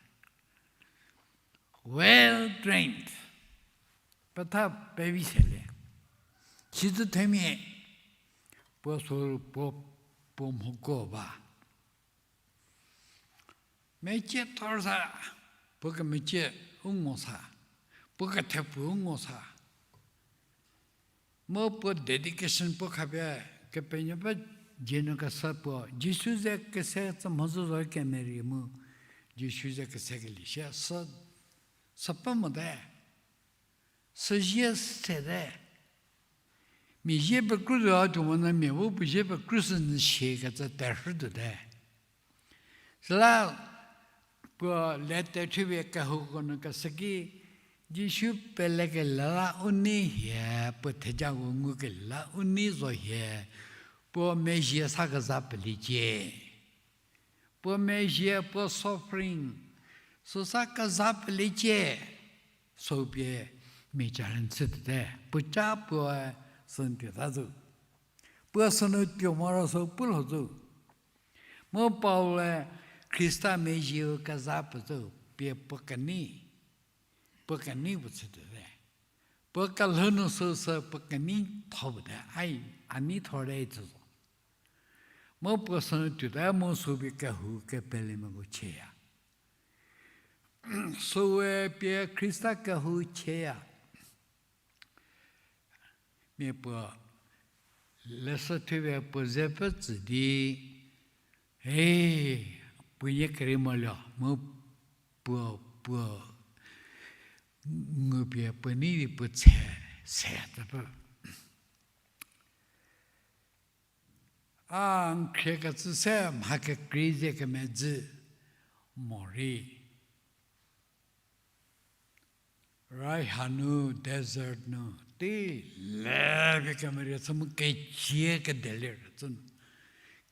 Well trained. Petha pevi selie. Sitse themia puo sü puo, puo mhokuo ba. Mecie thor sa, puo kemecie u ngo sa, puo kethepu u ngo sa. Mu puo dedication puo khapie Kepenuopfü dzie nu kesa puo, Jisu ze kese tsü mhodzü zo kemerie mu, Jisu ze kesekelie sie sü, sü pfü mote, süzie sete. Mia zie pekru tuo tuo monyü mia bu puo zie pekru sü nyü siekecü terhü tuote. Süla puo lete thupie kehouko nu keshü ki, Jisu pelekelie la u nei hie, puo thejako ngukelie la u nei zo hie, puo mezhie sa keza peliecie. Puo mezhie, puo suffering, süsa keza peliecie. Sü pie mia challenge chütuote, puo ca puoe sü tuota zo. Puo sünu tuo moro sü pu lho zo. Mu Paul-e Khrista mezhieu keza puo zo pie puo kenei, puo kenei puo chütuote. Puo kelhou nu süsü puo kenei tho puote, ai, a nei thorte icü zo. Mu puo sünu tuota mu sü pie kehou kepelemiako chieya. Süe pie Khrista kehou chieya. Mia puo leshü thupie puo zepfü tsü di, e, puo nie kerei moluo mu puo, puo ngupie puo nei di puo tshe, se tapü. A n khriekecü se mha kekrei ze kemedzü morei, raiha nu, desert nu, tei le pie kemerie chü mu kecie kedelie rücü nu,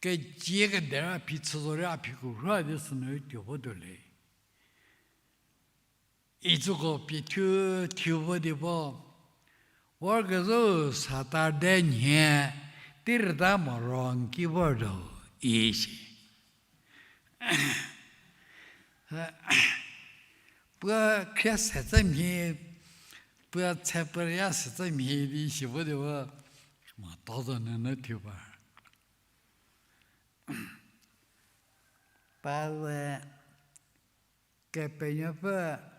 kecie kedera phi chü zorei a phiko rha di sünu tuo votuo le. Icüko pie thu, thu vo di vo, vorkezhü Saturday nhie, tei rüta moro n ki vortuo, isi. Puo khrie se cü mhie, puo tse puo ya se cü mhie di si vo di vo, mo to zo nunu thiu ba. Paul-e Kepenuopfü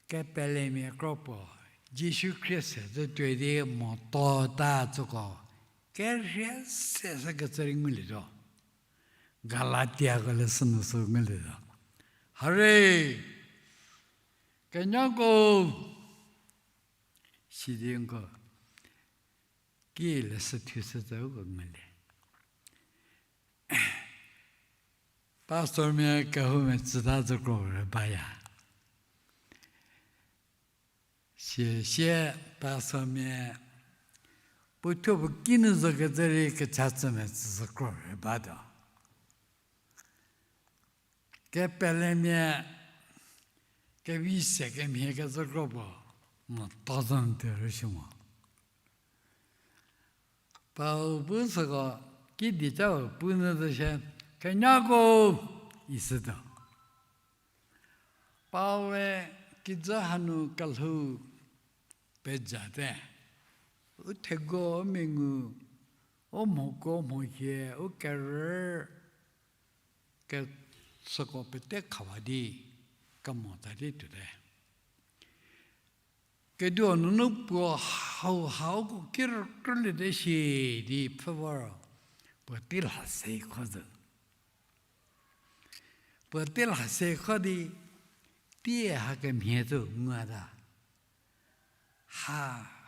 kepelemia kro puo, Jisu Khrista se zü tuoi di mo to ta tsüko, kerhie se sü kecü rei ngulietuo. Galatiako leshü nu sü ngulietuo. Hare, kenyako, sidi nko, ki leshü thushü zü uko ngulie. Pastormia kehoumia tsüta zü kro rei baya. Sie sie pastormia puo thuo puo kinu zo kecü rei kecha tsümia tsü zü kro rei batuo. Kepelemia kevi se kemhie kecü kro puo, mo to zo n tuo rei si mo. Paul bu süko kidi cau pu nyü zü shie, kenyako, isütuo. Paul-e kijü hanu kelhou pezate. U thego, u mengu, u mhoko mhohie, u kerü, ke süko pete khawa di kemo tsa di tuote. Keduo nunu puo hauha uko ki rükrüliete shi di pfhü vor, puo tei lha se kho zü. Puo tei lha se kho di, tie ha kemhie zü nguata. Ha,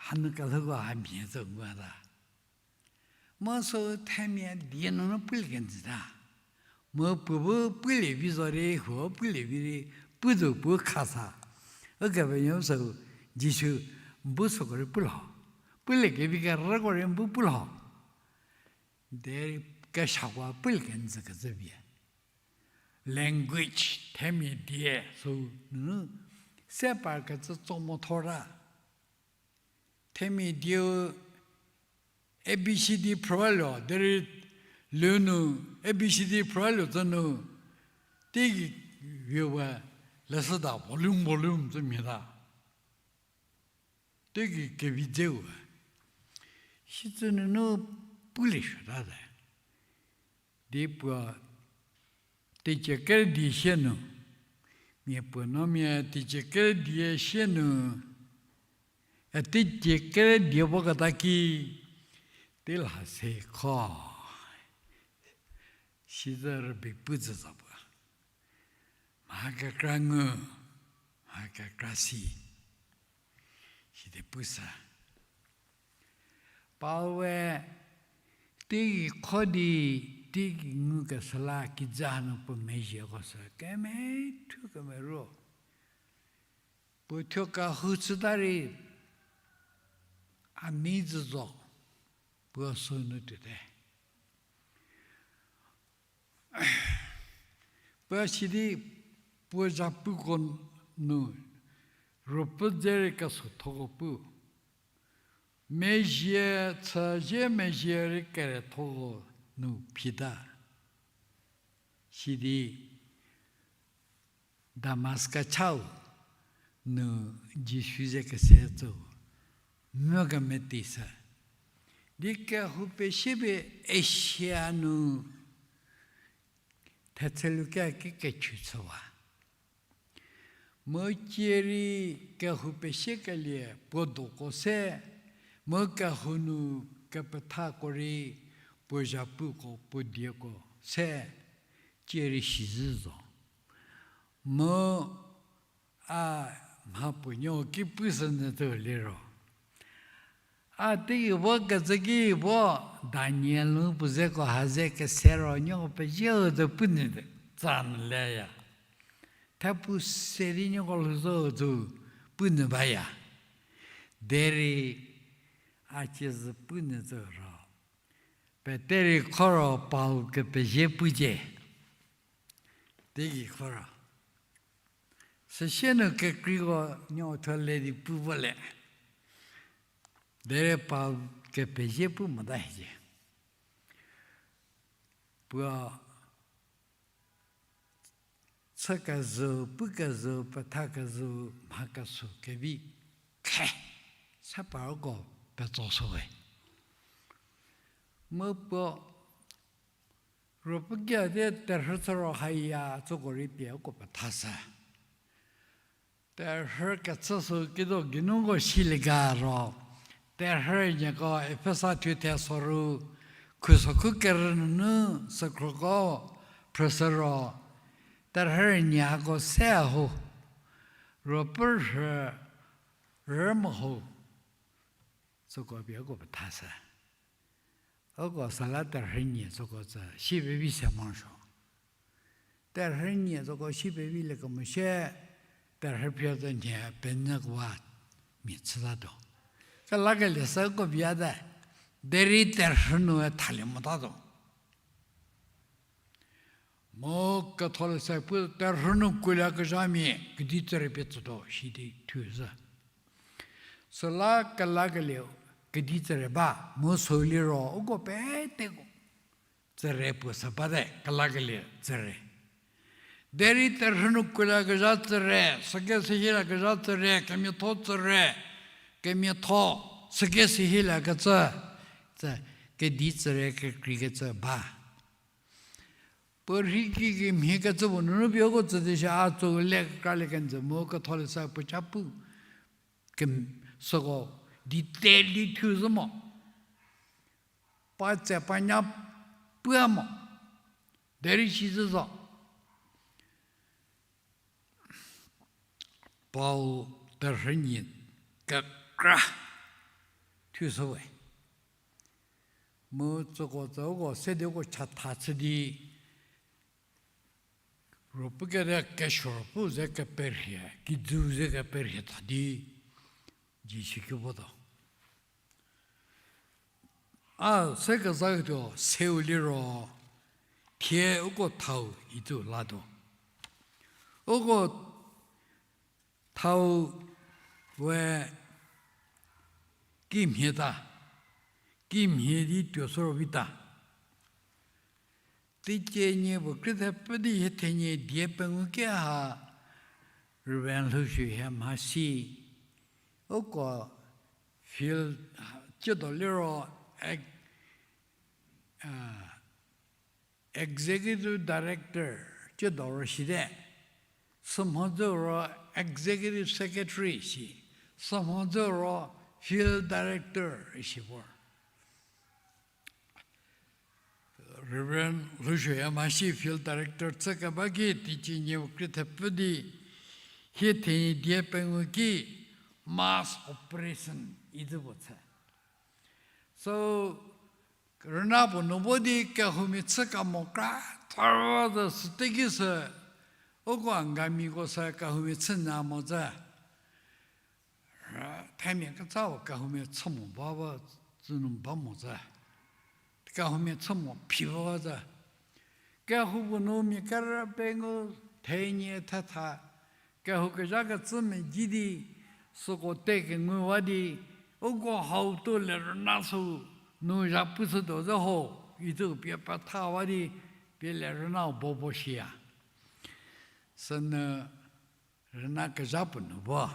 hanu kelhouko ha mhie zü nguata. Mu sü themia die nunu pulie kenjüta. Mu puo bu pulie vi zo rei, huo pulie vi rei, pu zü pu khasa. Ukepenuopfü sü Jisu bu süko rei pu lho. Pulie kevi kerüko rei bu pu lho. Derei keshakoa pulie kenjü kecü vie. Language, themia die, sü nunu se par kecü tso mothor ta. Themia dieu A B C D phrüwaluo, derei leu nu A B C D phrüwaluo zü nu, teigei viwa leshüda volume volume zü mhie ta. Teigei kevi dzeu we. Sicü nunu pulie suota ze. Di puo teicie kerüdi sie nu, mia puo nuomia teicie kerüdi sie nu, e teicie kerüdi voketa ki, tei lha se kho. Sizü rübei pu zü za puo. mha kekra ngu, mha kekra si, sidi pushü. Paul-e teigei kho di, teigei ngukeshü la kijü hanu puo mezhieko sü kemethu kemeruo. Puo thuo kehou chüta rei, a nei zhü zo, puo sünu tuote. Puo sidi puo zhapuko nu, ruopfü dze rei kesuothoko pu, mezhie, chüzie mezhie rei kerethoko nu phita. Sidi Damaska chau nu Jisu ze kese tsü mu kemeteishü. Di kehou pesie pie Asia nu thetselu kea ki kechü chüwa. Mu cie rei kehou pesiekelie puo doko se, mu kehou nu kepethako rei puo zhapuko puo dieko se, cie rei sizhü zo. Mu a mhapuonuo ki pushünyü tso liro, a teigei vo kecü ki vo Daniel nu puo zeko ha ze kese ro nuo pezieu zo punyü tsa nu leya. Thepu se di nuoko lhou zo zo punyü baya. Derei a cie zü punyü tso ro, Peter rei kho ro Paul kepezie pucie. Teigei kho ro, süsie nu kekreiko nuo thuo le di pu vo le. Derei Paul kepezie pu mota hiecie. Puo chükezhü, pukezhü, pethakezhü, mha kesuo kevi khe, se parko petso shüwe. Mu puo ruopfü kia di terhü chü ro haya tsüko rei pie uko pethashü. Terhü kechü sü kido geinu ko silie ga ro, terhü nieko Efesa thuthe soru, khusokhu kerü nunu sükroko phrüshü ro, terhü nieko se ho, ruopfü rhü rü mo ho, süko pie uko pethashü. Uko süla terhü nie süko tsü si pevi se morosuo. Terhü nie süko si pevilie kemo sie, terhü phie zo nhie penyükewa mia chütatuo. Kelakelie süko bia te, derei terhü nu thalie motatuo. Mu Ketholeshü pu terhü nu kuoliekezhamia kedi tsüre pie tsütuo sidi thushü. Süla kelakelie kedi tsüre ba, mu sü liro uko peteko tsüre puo sü bate, kelakelie tsüre. Derei terhü nu kuoliekezha tsüre, sükesehiliekezha tsüre, kemiatho tsüre, kemiatho, sükesehiliekecü, tsü, kedi tsüre kekreikecü ba. Puo rhei ki kemhiekecü puo nunu pie uko tsüte shi a tsü le kekralie kenjü mu Ketholeshü puo ca pu, ke, süko detail di thu zhü mo. Pa tse pa nya pua mo. Derei sizhü zo. Paul terhü nie kekra thushüwe. Mu tsüko tsü uko sede uko chatha chü di, ruopfü kede kesuo pu ze keperhie, kijü ze keperhie tha di, Jisu ki votuo. A se kezaketuo seu liro, thie uko thau itu latuo. Uko thau we kimhie ta, kimhie di tuo soro vita. Teicie nie puo krüthepfü di hie thenie die pengu ke ha, Reverend Lhoushü hie mhasi, uko field, tsiedo liro, executive director tsiedo ro shite, sümhodzü ro executive secretary shi, sümhodzü ro field director shi vor. Reverend Lhoushüya Mashi Field Director chü keba ki teicie nie krie thepfü di, hie thenie die pengou ki mass operation idi puo chü. So, rüna puo nu vo di kehoumia chü kemo kra thor zo süte ki sü, uko Angamiko sü kehoumia chü nyü mo zü. Themia kecau kehoumia chü mo ba ba zü nu ba mo zü. Kehoumia chü mo phi ba zü. Kehou puo nu mia kerü pengou thenie thetha, kehou kezha kecü mezhie di, süko te kenguwa di, uko hau tuo le rüna sü nu zhapu shütuo zü ho, idi pie pethawa di, pie le rüna bobo shiya. Sünu rüna kezha puo nu vo.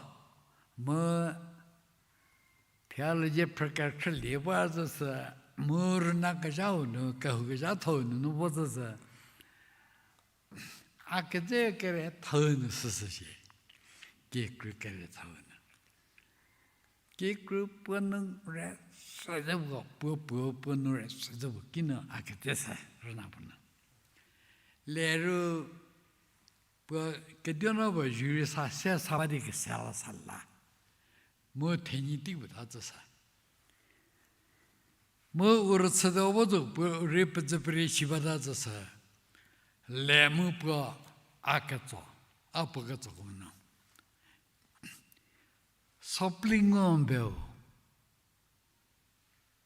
Mu theology phrü kekhrülie ba zü sü, mu rüna kezhau nu kehou kezha thau nunu vo zü sü, a keze kere thau nu süsü shie. Kikru kere thau nu. Kikru puo nu re sü zü puo, puo puo puo nu re sü zü puo kinu a keze sü rüna puo nu. Leru puo keduonuo puo jury sa se sa ba di kese la sa la. Mu thenyi tei puo ta zü sü. Mu u rüchütuo vo zo puo rei pezü pere shi bata zü sü. Le mu puo a ketso, a puo ketso ko nu. Sopli ngu mbeu.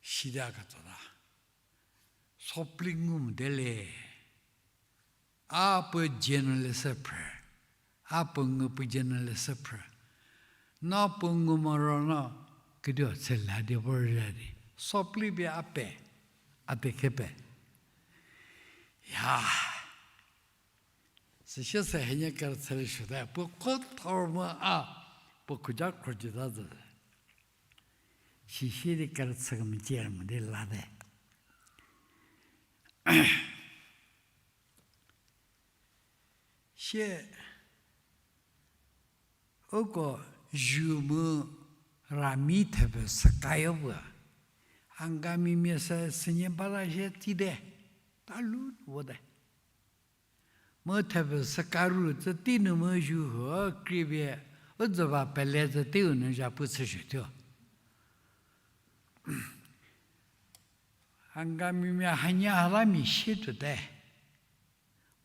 Sidi a ketso ta. Sopli ngu mde le. A puo dzie nu leshü phrü. A puo ngu puo dzie nu leshü phrü. No puo ngu moro no, keduo chü la di vor zha di. Sopli pie a pe. A te khe pe. Ya. Süsie sü henie kerüchü le suote, puo kho thor mu a, puo khuja khrochüta zü. Süsie di kerüchü kemecie mo di late. Sie uko zu mu rami thepfü sükayo puo. Angamimia sü sünie bata sie tsite. Talu vote. Mu thepfü sükaru tsü tei nu mu zu huo krie pie, u dzüba pele tsü teiu nu zhapu chüshütuo. Angamimia hanie hata mia sie tuote.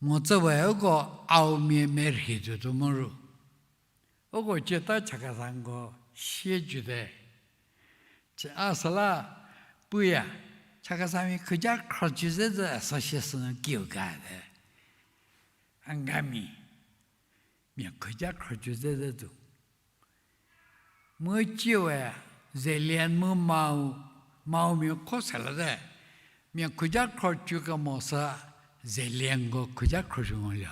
Mo tsüwe uko aumia merhie tuotuo mo ru. Uko cieta Chakhesangko sie jute. A süla puya, Chakhesamia khuja khrochü zezü association nu kiu ga te. Angami, mia khuja khrochü zezü tuo. Mu ciewe Zeliang mu Mao, Maomia kho sela te. Mia khuja khrochü kemo sü Zeliangko khuja khrochü mo lio.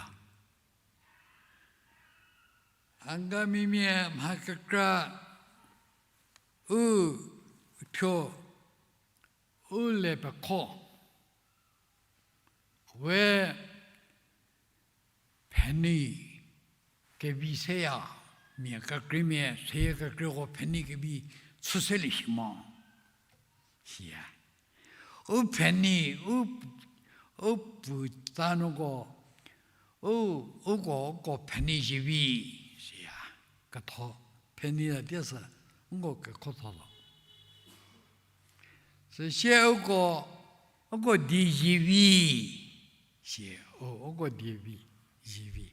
Angamimia mha kekra u thuo u le pekho we pfhenei kevi seya, mia kekreimia seyie kekreiko pfhenei kevi chü selie shi mo. Siya. U pfhenei, u, u pu tsanuoko, u, uko, uko pfhenei zivi, siya. Ketho, pfhenei la tiesü, uko kekhotho lo. Süsie uko, uko die zivi, sie, u, uko die vi, zivi.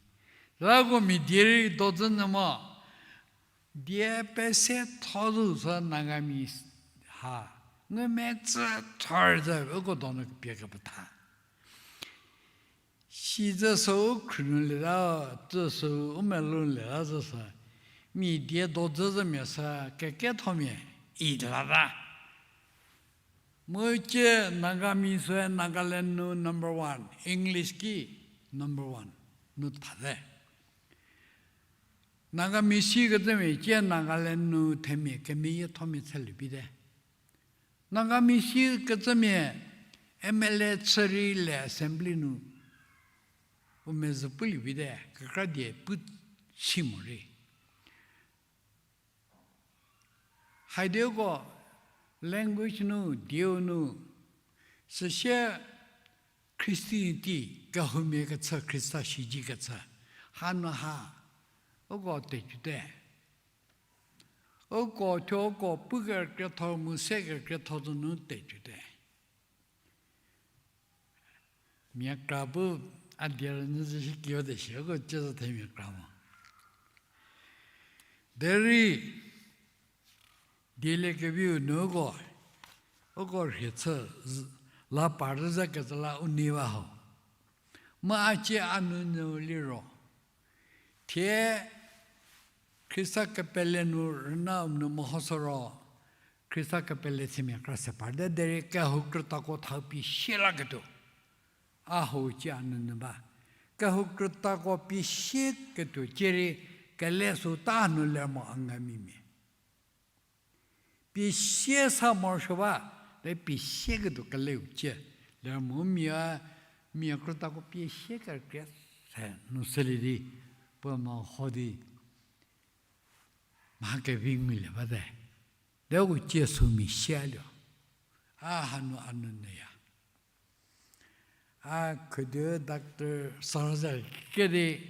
Süla uko mia die rei dozü nyü mo, die pese tho zo sü Nagami ha, ngumetsü thor zü uko donu pie kepetha. Sizü sü u khrunuolieta, tsü sü u meloulieta zü sü, mia die dozü zümia sü kekethomia i lata. Mu cie Nagami sü Nagaland nu number one, English ki number one nu thate. Nagami sikecümia cie Nagaland nu themia kemeyiethomia chülie vite. Nagami sikecümia M L A chü rei le assembly nu u mezhü pulie vite, kekra die pu si morei. Haidi uko language nu, dieu nu, süsie Christianity, kehoumia kechü, Khrista shiji kechü. Hanu ha, uko tecüte. Uko thuo uko pu kerükrietho mu se kerükrietho zo nu tecüte. Mia kra bu a die rünyü zü shi kiyo te shi, uko cü zü themia kra mo. Derei, dieliekeviu nu uko, uko rhie chü, la par zü ze kecü la u nei ba ho. Mu a cie a nounyü liro. Thie Khrista kepele nu rüna nu mehoshü ro, Khrista kepele themia kra se parte derei kehou krütako thau pie sie laketuo. A hou cie a nounyü ba. Kehou krütako pie sie ketuo cie rei kele süta nu ler mo Angamimia. Pie sie sa morosuo ba, le pie sie ketuo keleu cie. Ler mo mia, mia krütako pie sie kerükrie se nu selie di, puo meho di, mha kevi ngulie bate. Deu cie sümia sie lio. A hanu a nounyüya. A khudu doctor Sarzer kedi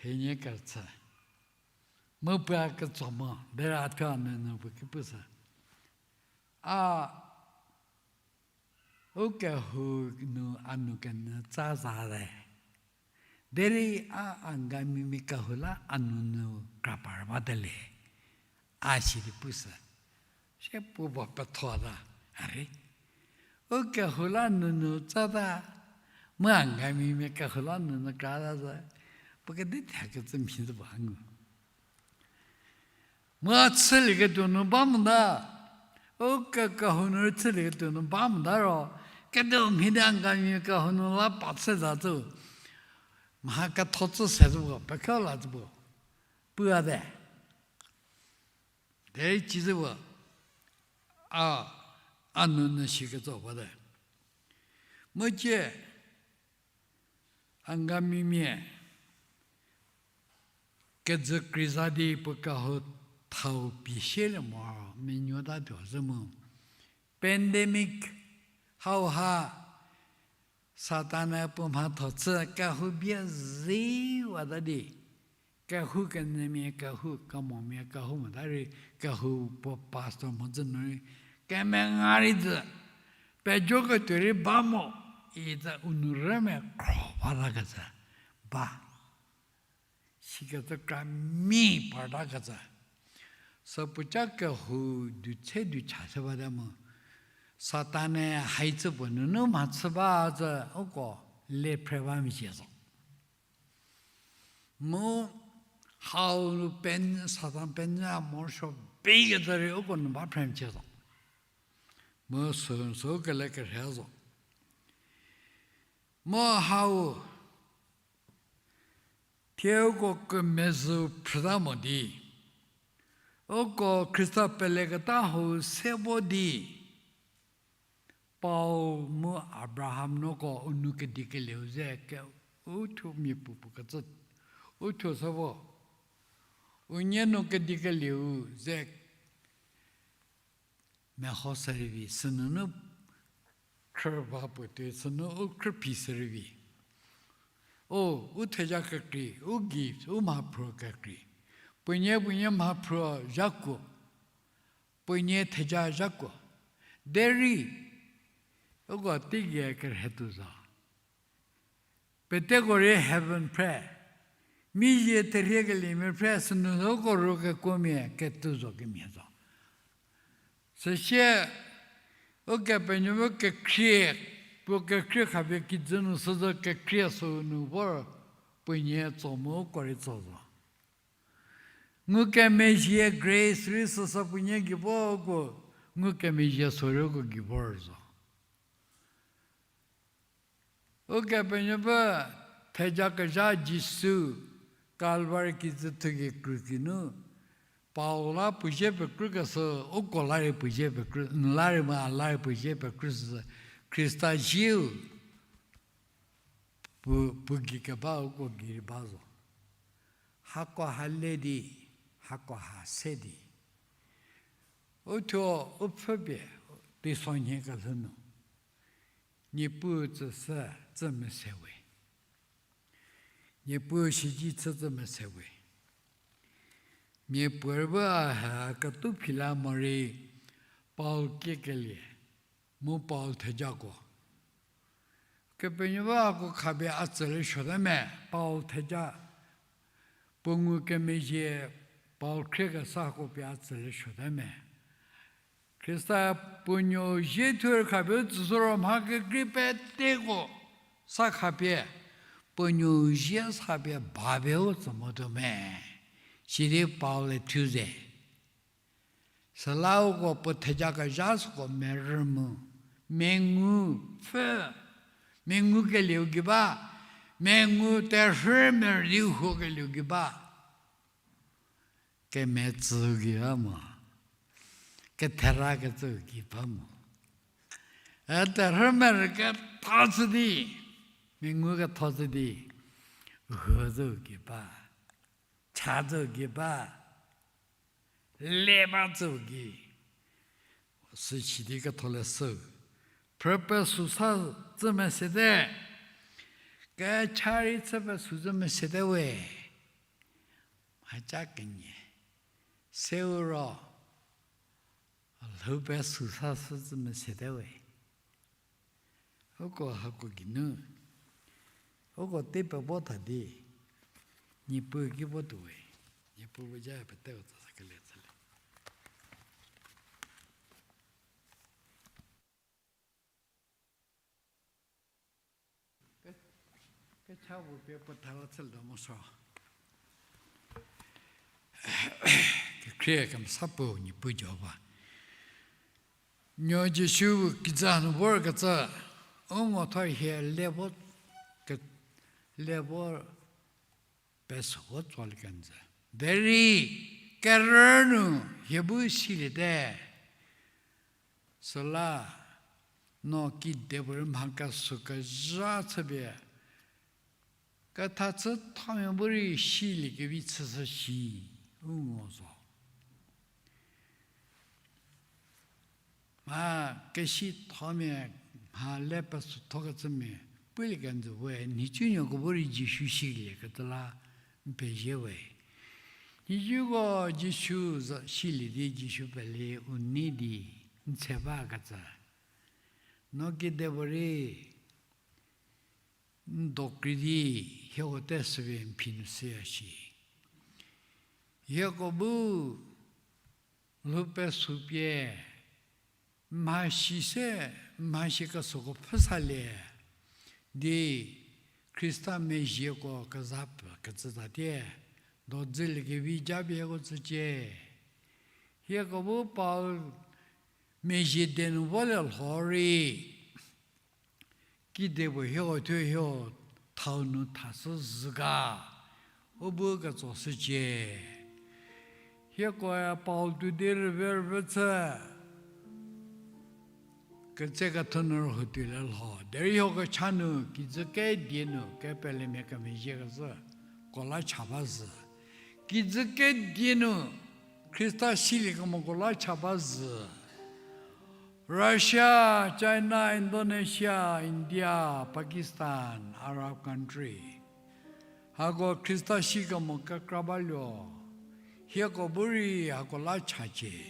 hienie kerüchü. Mu puo a ketso mo, derei a thuo a nounyü puo ki pushü. A, u kehou nu a nou kenyü tsa za le. Derei a Angamimia kehou la a nounyü kra par bate le. A sidi pushü. Sie puo puo petho ta, a rei. U kehou la nounyü tsata, mu Angamimia kehou la nounyü krata zo, puo kedi thakecü mhie zo ba ngu. Mu a chülieketuo nu ba mota, u ke- kehou nu rei chülieketuo nu ba mota ro, kediu mhie di Angamimia kehou nu la pa chü za zo, mha ketho chü se zo puo, pekha la zo puo, pu a te. Derei ci zo puo, a, a nounyü shi ketso bate. Mu cie, Angamimia kejü kreiza di puo kehou thau pie sielie mo, menuota tuo zhü mu. Pandemic hauha Satan-e puo mhatho chü kehou bie zeiwata di. Kehou kenyümia kehou, kemomia kehou mota rei kehou puo pastor mhodzü nu rei kemenga rei zü, pejoketuo rei ba mo, itsü u nou rüme khro batakecü ba. Sikecü kra mi partakecü. Sü puoca kehou du tse du cha se bate mu. Satan-e haicü puo nunu mhachü ba zü uko le phre ba mecie zo. Mu hau nu pen- Satan penyü a morosuo bekecü rei uko nu ba phre mecie zo. Mu sü- sü kele kerhe zo. Mu hau thie uko kemezhü phrüta mo di, uko Khrista peleketa hau se vo di, Paul mu Abraham nuko u nou kedikelieu ze ke- u thuo mia puopuo kecü, u thuo se vo, unie nou kedikelieu ze meho se rei vi, sünunu khrü ba puo tuoi, sünu u khrüphi se rei vi. O, u theja kekrei, u gift, u mhaphruo kekrei. Puonie puonie mhaphruo zhakuo. Puonie theja zhakuo. Derei, uko teigei kerhe tuo zo. Peteko rei heaven phre. Mizie theriekeliemia phre, sünu uko ro kekuomia ketuo zo kemhie zo. Süsie, Ukepenuopfü kekhrie, puo kekhrie khapie kijü nu sü zo kekhrie süu nu vor puonie tso mu uko rei tso zo. Ngukemezhie grace rei süsü puonie gei vor uko, ngukemezhie süu rei uko gei vor zo. Ukepenuopfü thejakezha Jisu Kalvari kijü thugei krus geinu, Paul la puo zie pekrükeshü, uko la rei puo zie pekrü, n la rei mu a la rei puo zie pekrüshü, Khrista zieu puo, puo gei keba uko gei rei ba zo. Hako ha le di, hako ha se di. Uthuo u pfhüpie, teisonhie kelhou nu. Niepuu tsüshü, tsü mese we. Niepuu siedze chü tsü mese we. Miapuorei bu a ha ketuo phila morei Paul kiekelie, mu Paul thejako. Kepenuopfü hako khapie a tsülie suote me, Paul theja, puo ngukemezhie, Paul khriekesa hako pie a tsülie suote me. Khrista puo nuou zie thuo khapie u tsüshü ro mha kekrei peteko sa khapie, puo nuou zie sa pie ba pie u tsü motuo me. Sidi Paul-e thuo ze. Süla uko puo thejakezha süko merü mu, mengu pfü, mengu kelieu gei ba, mengu terhü merü di huokelieu gei ba. Kemetsü gei ba mo, ketherakecü gei ba mo. E terhü merü ketho chü di, mengu ketho chü di, huo zü gei ba, cha zü gei ba, le ba zü gei. Süsi di ketholeshü, phrü pesü sa zü mesete, kecha rei chü pesü zü mesete we. Mhaca kenie, seu ro, lhou pesü sa sü zü mesete we. Uko hako geinu, uko tei pevo tha di, Niepuu ki votuo we, Niepuu bu ja peteko tsüshükelie chülie. Ke-, kecha puo pie puo thela chülietuo moso. Kekhrie kemesa puo Niepuu Jihova. Nuo Jisu kijü nu vorkecü, u ngo thuo hie le vo ke-, le vo pesü vo tsolie kenjü. Derei kerü nu hie bu siliete. Süla no kedipuorei mha kesükezha chüpie, kethachü thomia bu rei siliekevi chüshü shi, u ngo zo. Mha kesithomia mha le pesüthokecümia pulie kenjü we, nhicunuoko bu rei Jisu siliekecü la n pezie we. Nhicuko Jisu za silie di Jisu pele u nei di n tse bakecü. No kedipuorei n dokrei di hieko te süpie n phi nu süya shi. Hieko bu lhou pesü pie, mhasi se, mhasi kesüko pfhüsalie di Khrista mezhieko kezha pfü kecü tatie, dodzüliekevi japie hieko tsücie. Hieko bu Paul mezhie die nu volie lho rei, kedipuo hieko thuo hieko thau nu thashü zhü ga, u bu ketsoshücie. Hiekoe Paul tuo di rüve rüve chü, ketseketho nu rühou tuolie lho. Derei hieko cha nu, kijü kedie nu, kepelemia kemezhie kezhü, ko la cha ba zhü. Kijü kedie nu, Khrista siliekemoko la cha ba zhü. Russia, China, Indonesia, India, Pakistan, Arab country. Hako Khrista sikemo kekra baluo. Hieko bu rei hako la chacie.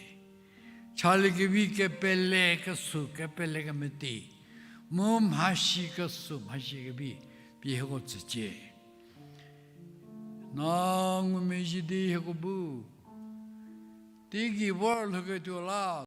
Chaliekevi kepele kesü kepele kemeti. Mu mhasi kesü mhasi kevi pie hieko tsücie. No ngumezhie di hieko bu teigei vor lhouketuo la